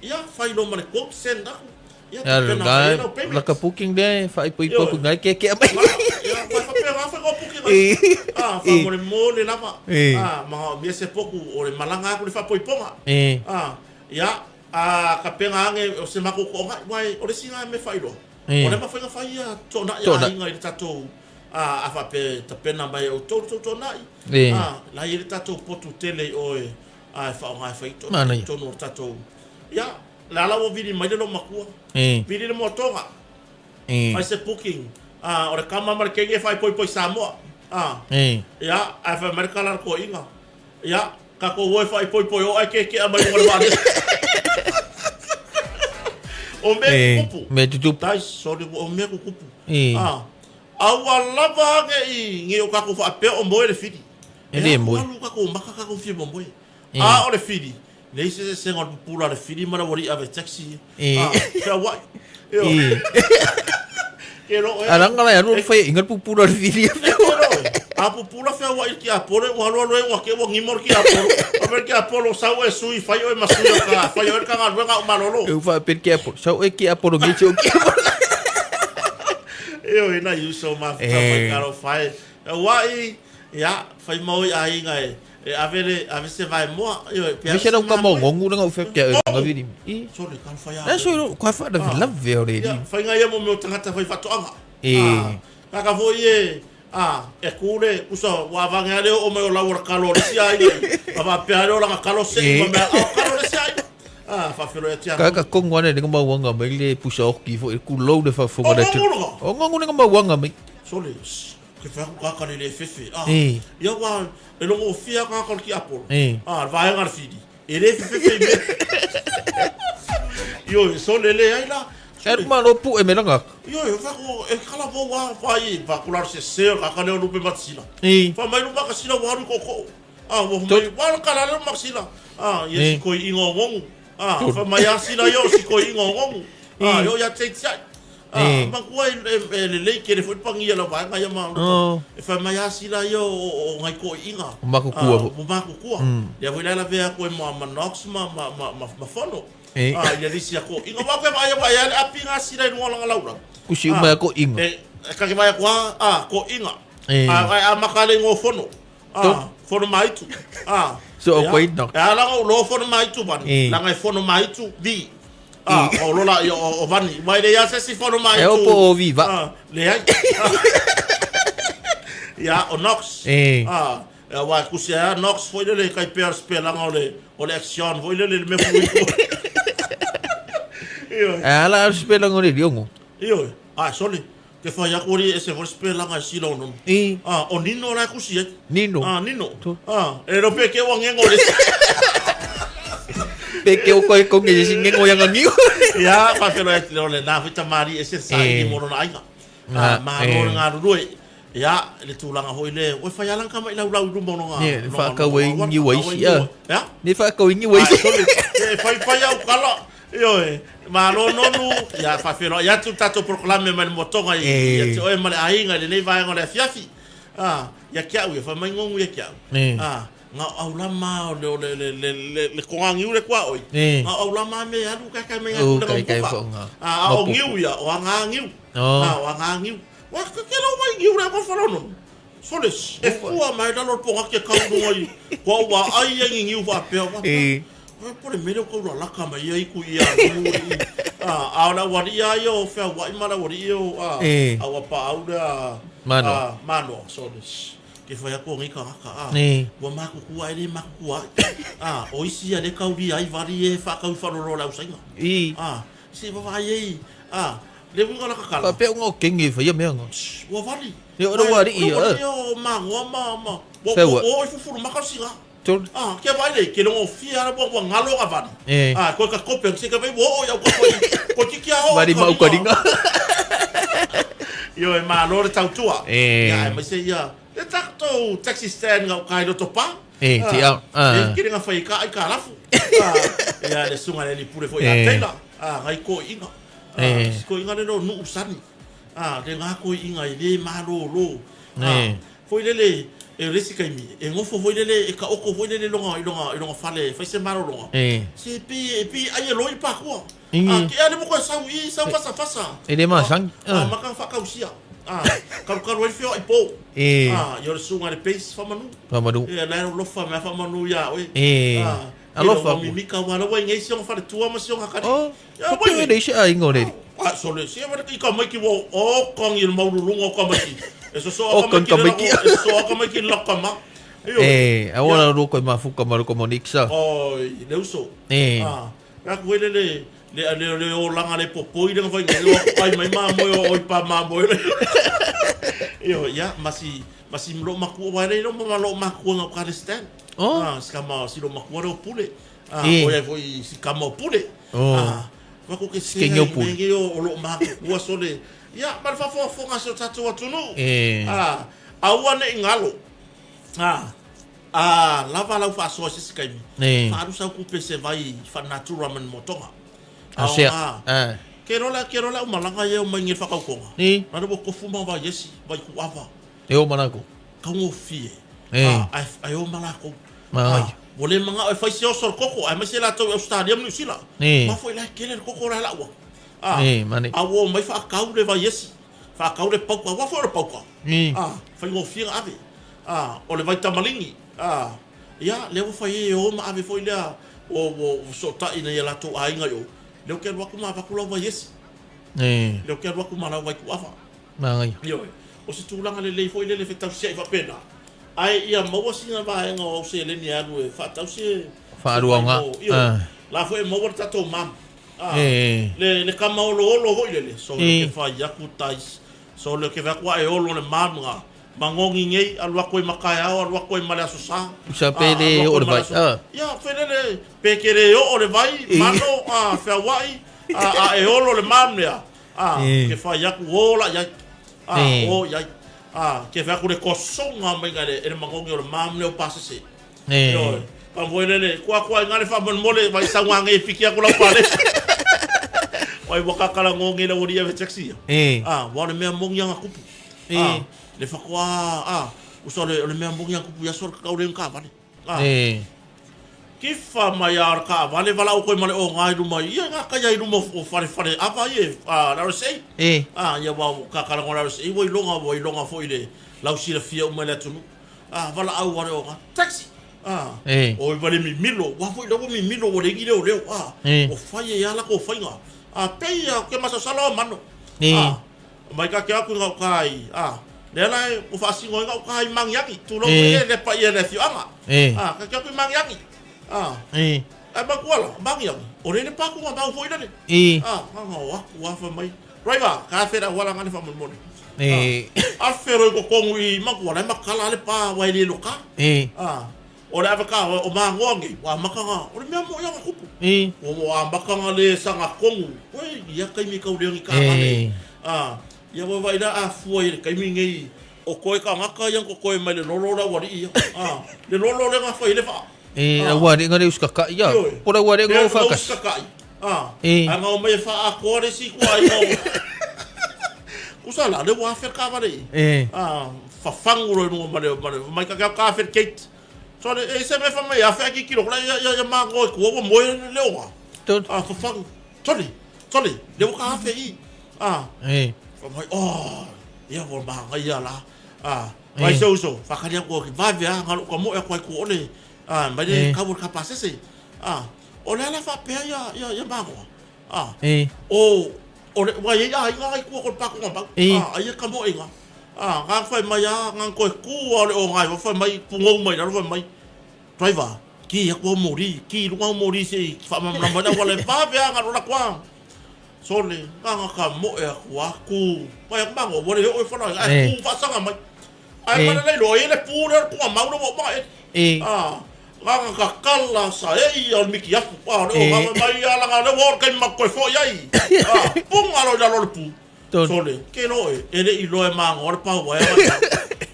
A: ia fai loa ma le quote send atu ia
B: tapena mai ai lau payment. Laka booking lea e faaipoipo atu ina e keakea mai.
A: Ia aua e faapena faiga o booking ai a faamolemole lava a manaomia se potu o le malaga atu le faapoipoga a ia A tapena ane o se matou toonai, aua o le isi lena mea faailoa, o lea mafai ona fai ia toonai a aiga i le tatou, a faapea e tapena mai e outou le tou toonai, a, la e i ai le tatou potu tele i o e faaaoga e fai ai toonai i totonu o le tatou, ia, o lea la ua vili mai le loomatua, vili le moatoga, fai se booking, o le tama ma le teine e faaipoipo i Samoa, a, ia, ae fai mai le tala a le toeaina, Ia, tatou o e faaipoipo e oo ae kekea mai luga o le vaalele. O mea
B: e tutupu. Mea e tutupu.
A: Tai, sorry, o mea e tutupu. Ah, a ua lava ane i nei o tatou faapea o moe le fili.
B: E le moe.
A: E alu tatou maka tatou fia momoe. A o le fili, leai se eseesega o le pupula a le fili ma le aualii ave taxi. Ah, feauai. Ke lo
B: oe. Alanga la e alu alu fai inga le pupula o le fili.
A: Ke lo oe. A pupula feauai i le tiapolo, ua alu alu ai ua te ua gimo le tiapolo. Fai mai le tiapolo, sau oe sui, fai oe ma sui o ka, fai oe le ka galuega a ou malolo.
B: E ufa pe le tiapolo, sau oe tiapolo ngi si o tiapolo.
A: Ioe, nai uso ma futa fai talofa e. Feauai, ia, fai ma oi aiga e. E ave le ave se vaemoa ioe
B: pe ave se kama o ngongu lenga u fek kia nga vili
A: i sole ka fai
B: a so ro ka fa la lave o le
A: li fai nga ia mo me tangata fai fatoanga
B: e
A: ka ka foi e a e kule usa wa vange ale o mai o lau o kalo le sia ai a va pe ale o langa kalo se ma me a kalo le sia ai a fa felo e tia
B: ka ka kongu ane lenga mauanga mai le pusa oki fo e kulou le fa fonga le o ngongu lenga mauanga mai
A: sole Ke whai aku kakari le fefe. Ah, ia wa, e longo o whia ngā karo ki Apollo. Ah, le vaega le whiri. E le fefefe i mea. Io, e sole le ai la.
B: E ruma lo pu e me langa.
A: Io, e whai ko, e kala vau a whai e, wha kula se se, kakale o lupe matisila. Wha mai luma kasila waru ko ko. Ah, wa mai, wa kala le makasila. Ah, ia si koi ingo ngongu. Ah, wha mai asila io si koi ingo ngongu. Ah, io ia te tiai. Ah, makua e lelei kele foi pangia la vaega ia ma e fai mai a sila ia o ngai koiiga.
B: O makukua
A: foi. O makukua. Lea foi la lavea atu ai ma ma Knox ma ma ma ma Fono. Ah, ia lisi a koiiga. Wa ke vaai vaai ale api nga sila i luga o langa laulau.
B: Kusi uma ia koiiga.
A: E ka ke vaai atu a koiiga. Ah, ai a maka le ngo Fono. Ah, Fono Maitu. Ah.
B: So o koe Knox.
A: E ala ngo lo Fono Maitu vani. Langa e Fono Maitu vi. Ah, o lola ia o, o vani. Mai le ia se si fono mai
B: E opo o viva.
A: Ah, leai. Ia, o Knox.
B: E.
A: Ah, e wa kusi a Knox foi lele kai pea spelanga o le o le action foi lele le me fui. Io.
B: E ala spelanga o le liongo.
A: Io. Ah, sorry. Ke whai aku ori e se fo spelanga e sila o nono.
B: I.
A: Ah, o Nino la kusi e.
B: Nino.
A: Ah, Nino. Ah, e ro pe ke wa ngengo le.
B: Pe ke o koe konge se ngengo ya ngangiu.
A: Ia, fa felo e le ole na fita mari e se sa i
B: E.
A: mo lona aiga.
B: Ah,
A: Ah, ma lo
B: e.
A: ngā rurue. Ia, le tūlanga hoi le, oi whai alang ka mai lau lau i luma o ngā.
B: Ne, whakau e ngiu ai si, ah.
A: Ia?
B: Ne whakau i ngiu ai si.
A: E whai whai au kala. Ioe, malo nonu, ia whawhero, ia tu tātou proklame mai le motonga i,
B: E.
A: ia te oe ma le aiga i lenei vaega o le afiafi. Ah, ia ki au, ia whai mai ngongu ia ki au.
B: E.
A: Ah, ngā au lama o le, o le, le, le, le, le konga ngiu le kua oi.
B: E.
A: Ngā au lama me alu kai kai me ngā
B: O,
A: kura
B: kai kai
A: mapuka.
B: wha ngā
A: Ah, o
B: mapuku.
A: ngiu ia, o a ngā ngiu.
B: Oh.
A: Ah, o a ngā ngiu. Wa, ke ke lau mai ngiu le kwa whalono. Soles, e fua mai lalo ponga ke kau nunga i. Kua ua ai ai ngi ngiu wha pea. Wa,
B: E.
A: Ai, pore mele o kaura laka mai ia iku ia ngiu i. Ah, a la wari ia ia o whea wai ma la wari ia o a.
B: E.
A: A wa pa au le a.
B: Mano.
A: A, mano, soles. Ke whai ako ngi ka haka, a.
B: E.
A: Ua makuku ai le makuku ai. A, o isi ia le kauri ai vari e whakau wharoro lau sainga.
B: I.
A: A, se wawai ei. A, le winga la kakala.
B: Pa pe o ngā kenge whai mea ngā.
A: Ua vari.
B: Ia, ora wari ia,
A: Ua
B: eh.
A: wari o mangoa ma, ma. Ua,
B: Wheua.
A: ua, ua, i fufuru makausinga.
B: Tolu.
A: Ah, kia vai le, ke longo fia ara ua, ua ngalo ka vari.
B: E.
A: Ah, koe ka kope, se ka vai, ua o iau ka koe, koe kiki a o
B: Vari
A: ka
B: mau ka ringa.
A: Io e malo le tautua.
B: E.
A: Ia, e mai se ia, le tatou taxi stand ngau kai roto pa.
B: E, ti au, ah.
A: E, kere ngā whai ka ai ka rafu. Ah, ia, le sunga le li pure foi a
B: E.
A: Taylor. Ah, ngai ko inga. Ah,
B: E.
A: ko inga le no nuu sani. Ah, le ngā ko inga i le malo lo. Ah,
B: E.
A: foi lele, e le si kaimi, e ngofo foi lele, e ka oko foi lele longa, i longa, i longa fale, fai se malo longa.
B: E.
A: Se pi, e pi, ai e loi pa kua.
B: I.
A: Ah, ke ale mo koe sau i, sau fasa fasa.
B: E le masangi.
A: Ah,
B: Ah.
A: maka whakausia. Ah, karu karu ai whio i pō.
B: E.
A: Ah, i ore sunga le peis whamanu.
B: Whamanu.
A: E, lai alofa mea whamanu ia oe.
B: E.
A: Ah,
B: Alofa
A: Wa mimika wa lawa i ngei sionga whare tua ma sionga kari.
B: Oh.
A: Ia,
B: Ko
A: wai
B: pe le isi a ingo le.
A: Ah, so le sia wale i ka maiki wa o kangi le maululunga o ka maiki. E so so
B: O
A: ka maiki
B: ka
A: le
B: maiki.
A: lako- e so ka maiki le lako ma. Io.
B: E, a wala ro koe mafuka maruko moniksa.
A: Oi, le uso.
B: E.
A: Ah, ka koe le le le le le o langa le popoi le ngai ngai o ai mai ma mo o pa ma mo le. Io ia masi masi mlo maku wa le no ma lo maku nga ka le stand.
B: Oh.
A: Ah, si kama si lo maku ro pule. Ah,
B: E.
A: o ia foi si kama o pule.
B: Oh.
A: Ah, wa ko ke se
B: Ke ngeo pule.
A: ngi o lo maku wa so le. Ia, ma fa fo fo nga so tatu atunu.
B: E.
A: Ah, aua ne ngalo. Ah, ah, lava lau whaasoa se sikaimi.
B: E.
A: Whaaru sau kupe se vai whanatura man motonga.
B: A sea.
A: Ah,
B: Ah.
A: ke rola, ke rola umalanga ia o mai nge whakaukonga.
B: I.
A: Nana wo kofu ma vai esi, vai ku ava.
B: E o manako.
A: Kaungo fie.
B: E.
A: Ah, ai, ai o malako.
B: Mai.
A: Ah, wo le manga o whai se oso koko, ai mai se latou e Australia mu New
B: E.
A: Ma foi lai kele koko la laua. Ah,
B: E, mane.
A: a wo mai whakau le vai esi. Whakau le pauka, wa foi le pauka.
B: I.
A: Ah, whai ngō whianga ave. Ah, o le vai tamalingi. Ah, ia, lea ua whai e o ma ave foi lea o, o, o so tai na ia latou ainga i o. Leo ke alu aku ma avaku lau vai esi.
B: E.
A: Leo ke alu aku ma lau vai ku awa.
B: Mangai.
A: Ioe, o se tūlanga le lei foi lele whetausia i whapena. Ai ia maua sina vaenga o au se leni alu e whaatausia.
B: Whaaruanga.
A: Ioe,
B: Ah.
A: la foi e maua le tātou mam. Ah,
B: E.
A: le, le kama olo olo hoi lele. So
B: E.
A: le ke whai aku tais. So le ke whakua e olo le mam ngā. Mangongi ngei, alu aku i makai ao, alu aku i male aso sa.
B: Usa pe le
A: Ah, alu aku
B: o
A: i
B: le
A: male
B: vai.
A: aso-
B: Ah.
A: Ia, whenele, pe ke le o le vai,
B: E.
A: mano, ah, whiawai, ah, ah, e olo le mam lea. Ah,
B: E.
A: ke whai aku o la iai. Ah,
B: E.
A: o iai. Ah, ke whai aku le kosonga mai ngā le, e le mangongi o le mam leo pasese.
B: E.
A: Ioe. Ka moi lele, kua kua i ngā le whamon vai sau ngā ngei piki aku lau pale. Wai wakakala ngongi le wori e taxi.
B: E.
A: Ah, wa le mea mongi anga kupu.
B: E.
A: Ah, le whakoa, ah, usa le, le mea mongi anga kupu ia sora kakau le ngā vale. Ah,
B: E.
A: ki wha mai a ka vale wala o koe male o ngā i ruma, ia ngā kaya i ruma o whare whare ava i e, ah, la RSA.
B: E.
A: Ah, ia wa kakala ngā RSA, wa i longa, wa i longa fo i le lau sila fia umai le atunu. Ah, wala au ware o ngā, taxi.
B: E.
A: Oi ma le mimilo, ua foi lea ua mimilo ua leai ni leoleo, a.
B: E.
A: Ua fai ai lava latou faiga. A pei a ke masalosalo a mano.
B: E.
A: A. Mai ka ke aku i gauta i, a. Lea la e ua faasino ai gauta i Magiagi, tulou
B: E.
A: le le paia i le afioaga.
B: E.
A: A, ka ke aku i Magiagi. A.
B: E.
A: Ae matua la, Magiagi, o le le paku nga mau foi lele.
B: E.
A: A, nga nga o aku a fai mai. Driver, ka fe la wala nga le faamolemole.
B: E.
A: A fero i kokongu i matua la e makala le pa wa e le loka.
B: E.
A: A, o le avaka o magoa nei, ua amataga, o le mea moʻi aga kupu.
B: E.
A: Ua ua amataga le saga tonu, oi, ia taimi tau leagi taavale.
B: E.
A: A, ia ua vaai la a fua i le taimi nei, o koe tagata ia na totoe mai le lolo o le aualii ia. A, le lolo lea na fai ai le vaa.
B: E,
A: A.
B: ua alii na le usitatai ia.
A: Ioe.
B: Po o le ua alii na
A: Lea
B: o faatasi.
A: na usitatai. A,
B: E.
A: ae na omai e faaatoa le isi ituaiga o... Kusa la, lea ua afe le taavale i.
B: E.
A: A, fafagu loa i luga ma le, ma le, mai ka ka afe le gate. Sole, e se mea fai mai afe a kikilo, la ia, ia, ia magoa i tua, ua moe le leoga.
B: Tolu.
A: A, fafagu. Sole, sole, lea ua ka afe i. A,
B: E.
A: fai mai, oh, ia ua magaia la. A,
B: E.
A: vai se uso, whakari aku ki vave a, ngalo ka moe aku ai ku ole, a, mai le
B: E.
A: kau o le kapasese. A, o le ala whapea ia, ia, ia magoa. A,
B: E.
A: o, o le, wai ei a, inga ai kua ko le pakonga mau.
B: E.
A: A, ai e ka moe inga. A, ngā whai mai a, ngā koe kua o le o ngai, whai mai, pungou mai, lalo whai mai. Driver, ki aku au mori, ki lunga au mori se i whaamamana mai na wale vave a, ngalo la kua. Sole, ngā ka moe aku a, ku, mai aku mango, wale he oe whanau, ai
B: E.
A: ku whaasanga mai. Ai
B: E.
A: mana nei loa, e le pū le kunga mau le wa mai.
B: E.
A: A, ngā ka kala sa e i o le miki afu, a, le o
B: E.
A: ngā mai a langa le wa o le kai makoe fo iai. A, punga lo i lalo le pū.
B: Tolu.
A: Sole, ke lo e, e le i loa e mango, le pau ai a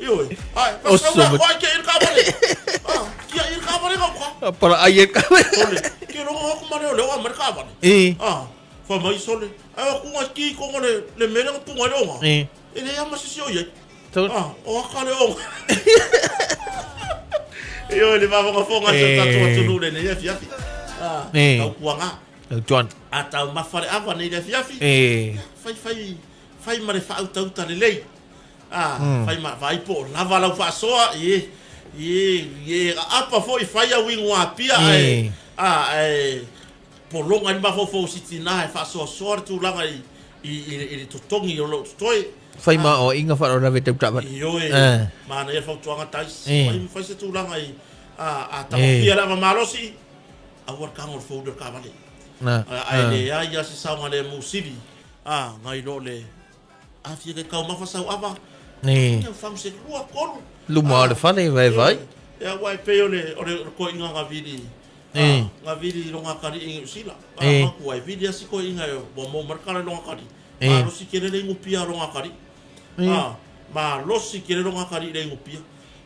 A: Ioi, ai,
B: Oso
A: whasaura,
B: ma-
A: wai ke i le kawale. A, kia i le kawale ngau ka.
B: Para ai e ka.
A: Sole, ke lo ngau kumare o leo a mai le kawale.
B: E.
A: A, wha mai sole, ai o kunga ki kongo le, le mele nga punga le onga.
B: E.
A: E le ama sisi o iai.
B: Tolu.
A: A, o aka le onga. Ioi, le vavanga fonga se
B: E.
A: tatu atunu le nei afi afi. A,
B: E.
A: tau kuanga.
B: Tau tuan.
A: A tau mafa le ava nei le afi afi.
B: E.
A: Fai fai fai ma le faautautauta lelei. A, fai ma vai po o lava lau faasoa, ie, ie, ie, apa foi fai au ingoa apia, ae,
B: E.
A: a, ae, pologa i le mafaufau o si tinā e faasoasoa le tulaga i, i, i, i le totogi o loo totoe.
B: Fai ma o inga wha rave tau taavale.
A: Ioe,
B: Eh.
A: manaia le fautuaga tais,
B: E.
A: fai, fai se tulaga i, a, a
B: E.
A: tagofia le ava malosi, aua le kago o le fou le o le taavale.
B: Na.
A: Ae leai a se saoga le musili, a, ngai lo le, a fia ke taumafa sau ava,
B: E.
A: ia fagu se lua tolu.
B: Luma o le fale, vai vai.
A: Ia ua e pei o le, o le koiga nga vili,
B: E.
A: nga vili i longa kari i Niu Sila. A,
B: E.
A: makua e vili asi koiga e ua mau mai le kala i longa kari.
B: E.
A: Malosi kele le ingupia longa kari.
B: E.
A: A, malosi kele longa kari i le ingupia.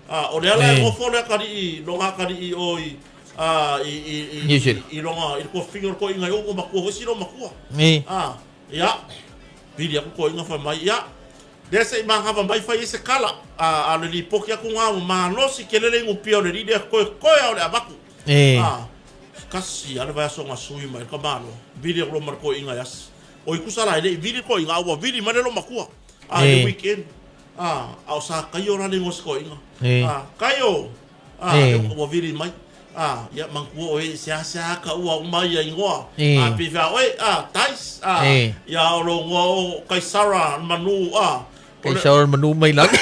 A: A, o le ala e
B: E.
A: gofo lea kari i longa kari i o i, a, i, i, i,
B: New Zealand.
A: i, i longa, i le kuafiga o le koiga i o ua makua foi si lo makua.
B: E.
A: A, ia, vili aku koiga fai mai, ia, lea seʻi magava mai fai ai se kala, a, a le lipoki aku gā ua malosi kele le igupia o le alii lea koekoea o le avaku.
B: E.
A: A, kasi a le vaiaso sui mai le kamalo, vili aku lo ma le koiga e asi. O i kusa la e leʻi vili koiga, a ua vili mai le lo makua. A, i le
B: E.
A: weekend. A, a o sa kaio la le igoa o se koiga.
B: E.
A: A, kaio, a,
B: E.
A: ua vili mai. A, ia mantua oe seasea kaua uma ia igoa.
B: E.
A: A, pei fea oe, a, Tais, a,
B: E.
A: ia o lo igoa o Kaisara manu, a. O
B: Kei
A: le-
B: saora manu mai lagi.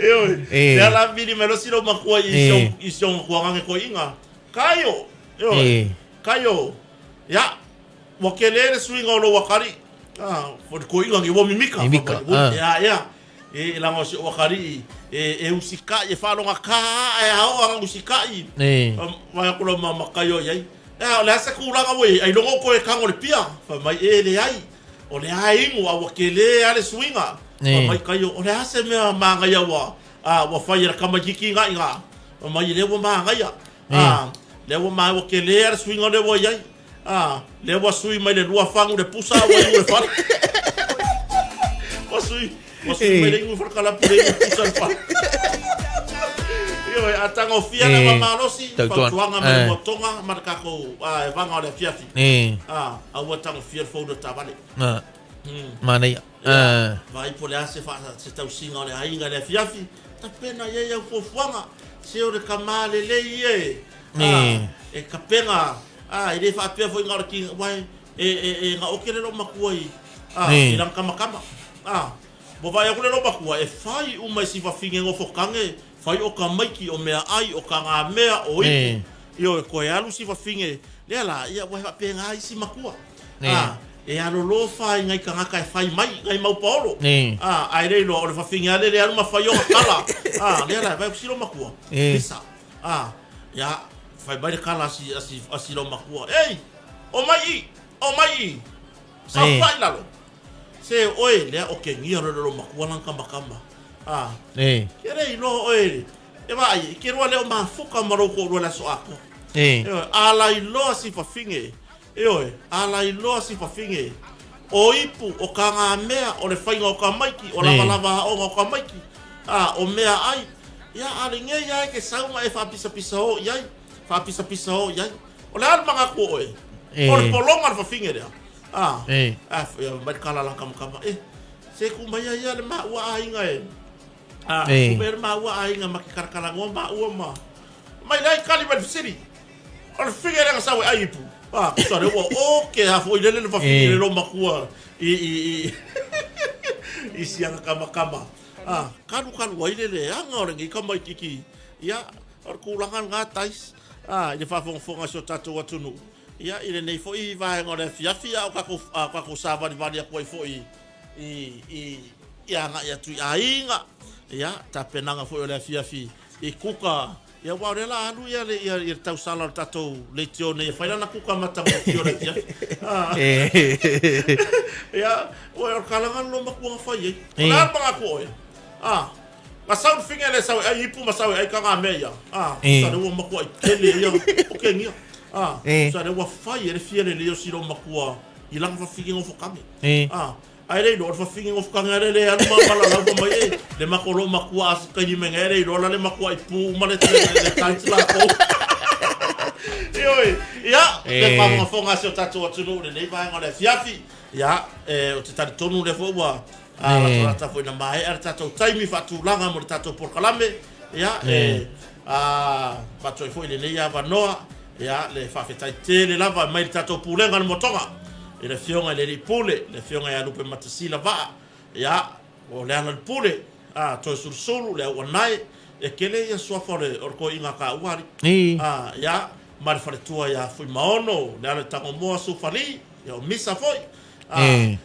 A: Ioe.
B: E.
A: Lea la vili mai lo si lo makua i
B: E.
A: si o- i si o kuaga ke koiga. Kaio, ioe.
B: E.
A: Kaio, ia, ua kele le suiga o lou akaliʻi. A, o le koiga ke ua mimika.
B: Mimika,
A: Ua-
B: ah.
A: Ia, ia. E laga o si ou akaliʻi, e, e usikaʻi, e faalogaká ae aoa aga usikaʻi.
B: E.
A: Vai aku lo ma kaio i ai. Ia, o le a se kulaga ua i ai, ailoga o koe kago le pia. Fai mai, e leai. O le a e igu, a ua kelē a le suiga.
B: E.
A: Fai mai kaio, o le a se mea magaia ua, a, ua fai e le kamaititi gaʻiga. Fai mai, lea ua magaia. A, lea ua ma ua kelē a le suiga o lea ua i ai. A, lea ua sui mai le lua fagu le pusa ua igu le fale. Ua sui, ua sui mai le igu i fale kalapu le igu pusa le fale. Ioe, a tagofia le
B: E.
A: vamalosi,
B: Tautuana.
A: fautuaga ma le
B: Eh.
A: motoga ma le kakou, a, e vaga o le afiafi.
B: E.
A: A, a ua tagofia le fou le taavale.
B: Na. Manaia. Ah.
A: Vai po le a se faa se tausiga o le aiga i le afiafi, Tapena i ai au fuafuaga, se o le kamā lelei ia e, a, e kapega, a, e le faapea foi na o le ki, aua e, e, e, e gaoke le loomatua i, a, i lana kamakama. A, ua vaai atu le loomatua, e fai uma e si fafine nofotage, fai o tamaiti, o meaai, o tagamea, o ipu, ioe, toe alu si fafine, lea la, ia, ua faapena isi matua. A, e alolofa i nai tagata e fai mai, nai mau paolo. A, ae le iloa, o le fafine lava lea le alu ma fai ona tala. A, lea la, e vaai atu si loomatua, pisa. A, ia, fai mai le tala a si, a si, a si loomatua, Ei, omai i, omai i, saofai i lalo. Se oe, lea okegia loa e le loomatua lana kamakama. A, ke le iloa oe, e vaai, e ke lua lea o mafuka ma lou toalua i le aso atoa. Ioe, alai loa si fafine, Ioe, alai loa si fafine, o ipu, o kagamea, o le faiga o tamaiti, o lavalava aoga o tamaiti, a, o meaai, ia, a lenei lava e te sau ma e faapisapisa o i ai, faapisapisa o i ai. O le a le manatu o oe? O le pologa le fafine lea. A, a, ia, mai le kala la kamakama, e, se ku mai ia ia le maua aiga e, a, ku mai le maua aiga ma ke kalakalanoa maua ma, mai le ai kali mai le fesili. O le fafine lea na sau e ai ipu. Ah, tusa lea ua oke ha foi lele le fafine le loomatua i i i i siana kamakama. Ah, kalukalu ai le leaga o lenei tamaititi. Ia, o le tulaga lena Tais. Ah, i le faafogafoga a si o tatou atunuu. Ia, i lenei foi vaega o le afiafi a o tatou a o tatou savalivali atu ai foi i i i agai atu i aiga. Ia, tapenaga foi o le afiafi i kuka. Ia aua o lea la alu ia le ia le tausala o le tatou leitio nei e fai lana kuka matagofie o le afiafi. Ia, oi o le kalaga le loomatua na fai ai. O le a le manatu o oe? A, na sau le fine lea sau e ai ipu ma sau e ai tagamea ia. A, tusa lea ua matuai tele ia okegia. A, tusa lea ua fai e le fia lelei o si loomatua i lana fafine nofo tane. A, Ae le iloa o le fafine nofokage ale le alu ma malalau fai mai e le mako loomatua a se taimi mai nei le iloa la le matua i pu uma le le tight lakou. Ioe, ia, le faafogafoga a si o tatou atunuu i lenei vaega o le afiafi. Ia, e, ou te talitonu lea foi ua a, latalata foi ina maea le tatou taimi faatulaga mo le tatou polokalame. Ia, e, a, avatu ai foi lenei avanoa, ia, le faafetai tele lava mai le tatou Pulega o le Motoga, i le Afioga i le Alii Pule, le Afioga ia Lupematasi Vaa, ia, o Lealailepule, a, Toesulusulu, le Auanae, e tele ia suafa o le, o le toeaina taua alii. A, ia, ma le faletua ia Fuimaono, Lealaitagomoa Sufali, ia, o Misa foi, a,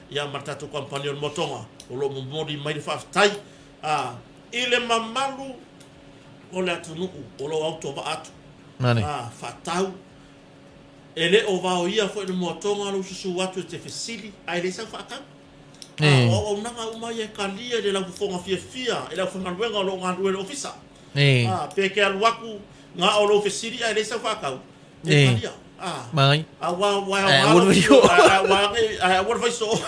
A: ia, ma le tatou kamupani o le Motoga, o lo o momoli mai le faafetai, a, i le mamalu o le atunuu o lo o autovaa atu, a, faatau, e le o vaoia foi le moatoga lou susu atu e te fesili ae leai sau faatau. A, o auaunaga uma ia e talia i le laufofoga fiafia e le aufaigaluega o lo o galulue i le ofisa. A, pe te alu atu na o lou fesili ae leai sau faatau, e talia. A, aua aua e aoga lou ae aua le fai soo.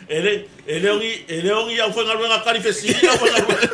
A: E le e le o ni e le o ni aufaigaluega tali fesili le aufaigaluega.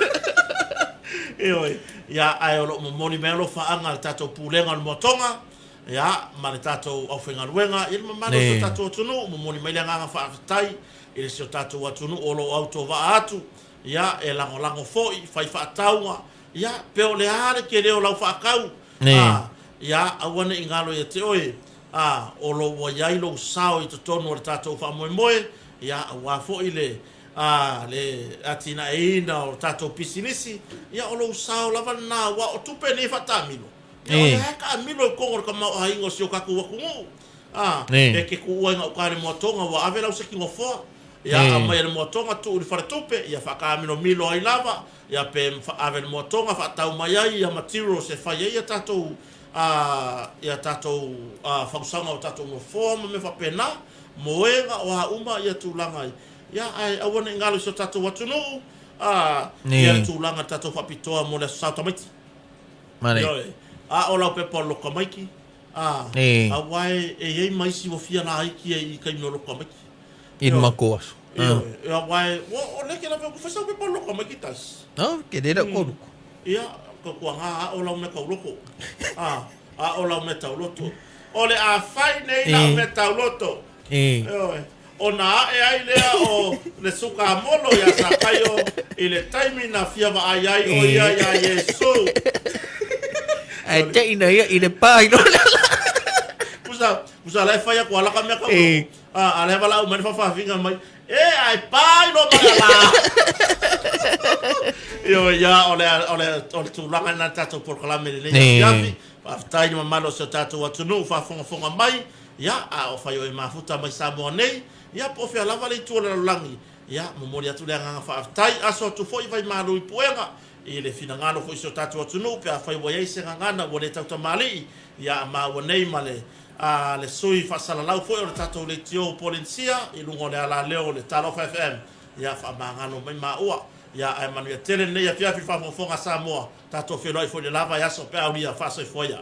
A: Ioe. Ia, ae o lo o momoli mai alofaaga a le tatou Pulega o le Moatoga, ia, ma le tatou aufaigaluega, ia le mamalu o si o tatou atunuu, momoli mai le agaga faafetai i le si o tatou atunuu o lo o autovaa atu, ia, e lagolago foi, fai faatauga, ia, pe o le a le tele o lau faatau, a, ia, aua ne i galo ia te oe, a, o lo ua i ai lou sao i totonu o le tatou faamoemoe, ia, aua foi le, a, le atinaeina o tatou pisinisi, ia, o lou sao lava lena, aua o tupe nei e faataamilo, ia, o lea e taamilo i totonu o le tamaoaiga o si o tatou atunuu, a, e te tuua ai gauta i le moatoga, ua ave lau seki nofoa, ia, aumai e le moatoga tuu i le faletupe, ia faataamilomilo ai lava, ia, pe ave i le moatoga faatau mai ai ia materials e fai ai ia tatou, a, ia tatou, a, fausaga o tatou nofoa ma mea faapena, moega, o a uma ia tulaga i, ia, ae aua ne i galo i si o tatou atunuu, a, ia le tulaga i le tatou faapitoa mo le Aso Sa o Tamaiti. Ioe. A o lau pepa o le loto tamaiti, a, aua e, e i ai ma isi ua fia laiti ai i taimi o loto tamaiti.
B: I le matou aso.
A: Ioe, aua e, ua, o lea ke lawe atu fai sau pepa o le loto tamaiti tasi.
B: No, ke le lau koluku.
A: Ia, tautuana a o lau mea tauloto. A, a o lau mea tauloto. O le a fai nei lau mea tauloto. Ioe. Ona ae ai lea o le sukamolo iā Sakaio i le taimi na fia vaai ai ʻo ia iā Iesu.
B: Ae teʻi na ia i le pā i loa le ala.
A: Pusa, pusa la e fai aku ala ka mea ka a la e valaau mai le faafafiga mai, e ae pā i loa ma le ala. Ioe, ia, o le, o le, o le tulaga lena i le tatou polokalame i lenei afiafi. Faafetai i le mamalu o si o tatou atunuu faafogafoga mai. Ia, a o fai o e mafuta mai Samoa nei, ia po o fea lava le itu o le lalolagi, ia, momoli atu le agaga faafetai, aso atu foi vaimalu i puega, i le finagalo foi o si o tatou atunuu pe afai ua i ai se gagana ua le tautamalii, ia, a maua nei ma le, a, le sui faasalalau foi o le tatou leitio Polenisia i luga o le alaleo o le Talofa FM, ia, faamagalo mai maua. Ia, ae manuia tele lenei afiafi i le faafogafoga a Samoa, tatou feiloai foi i le la vaiaso pe a aulia, faasoifua ia.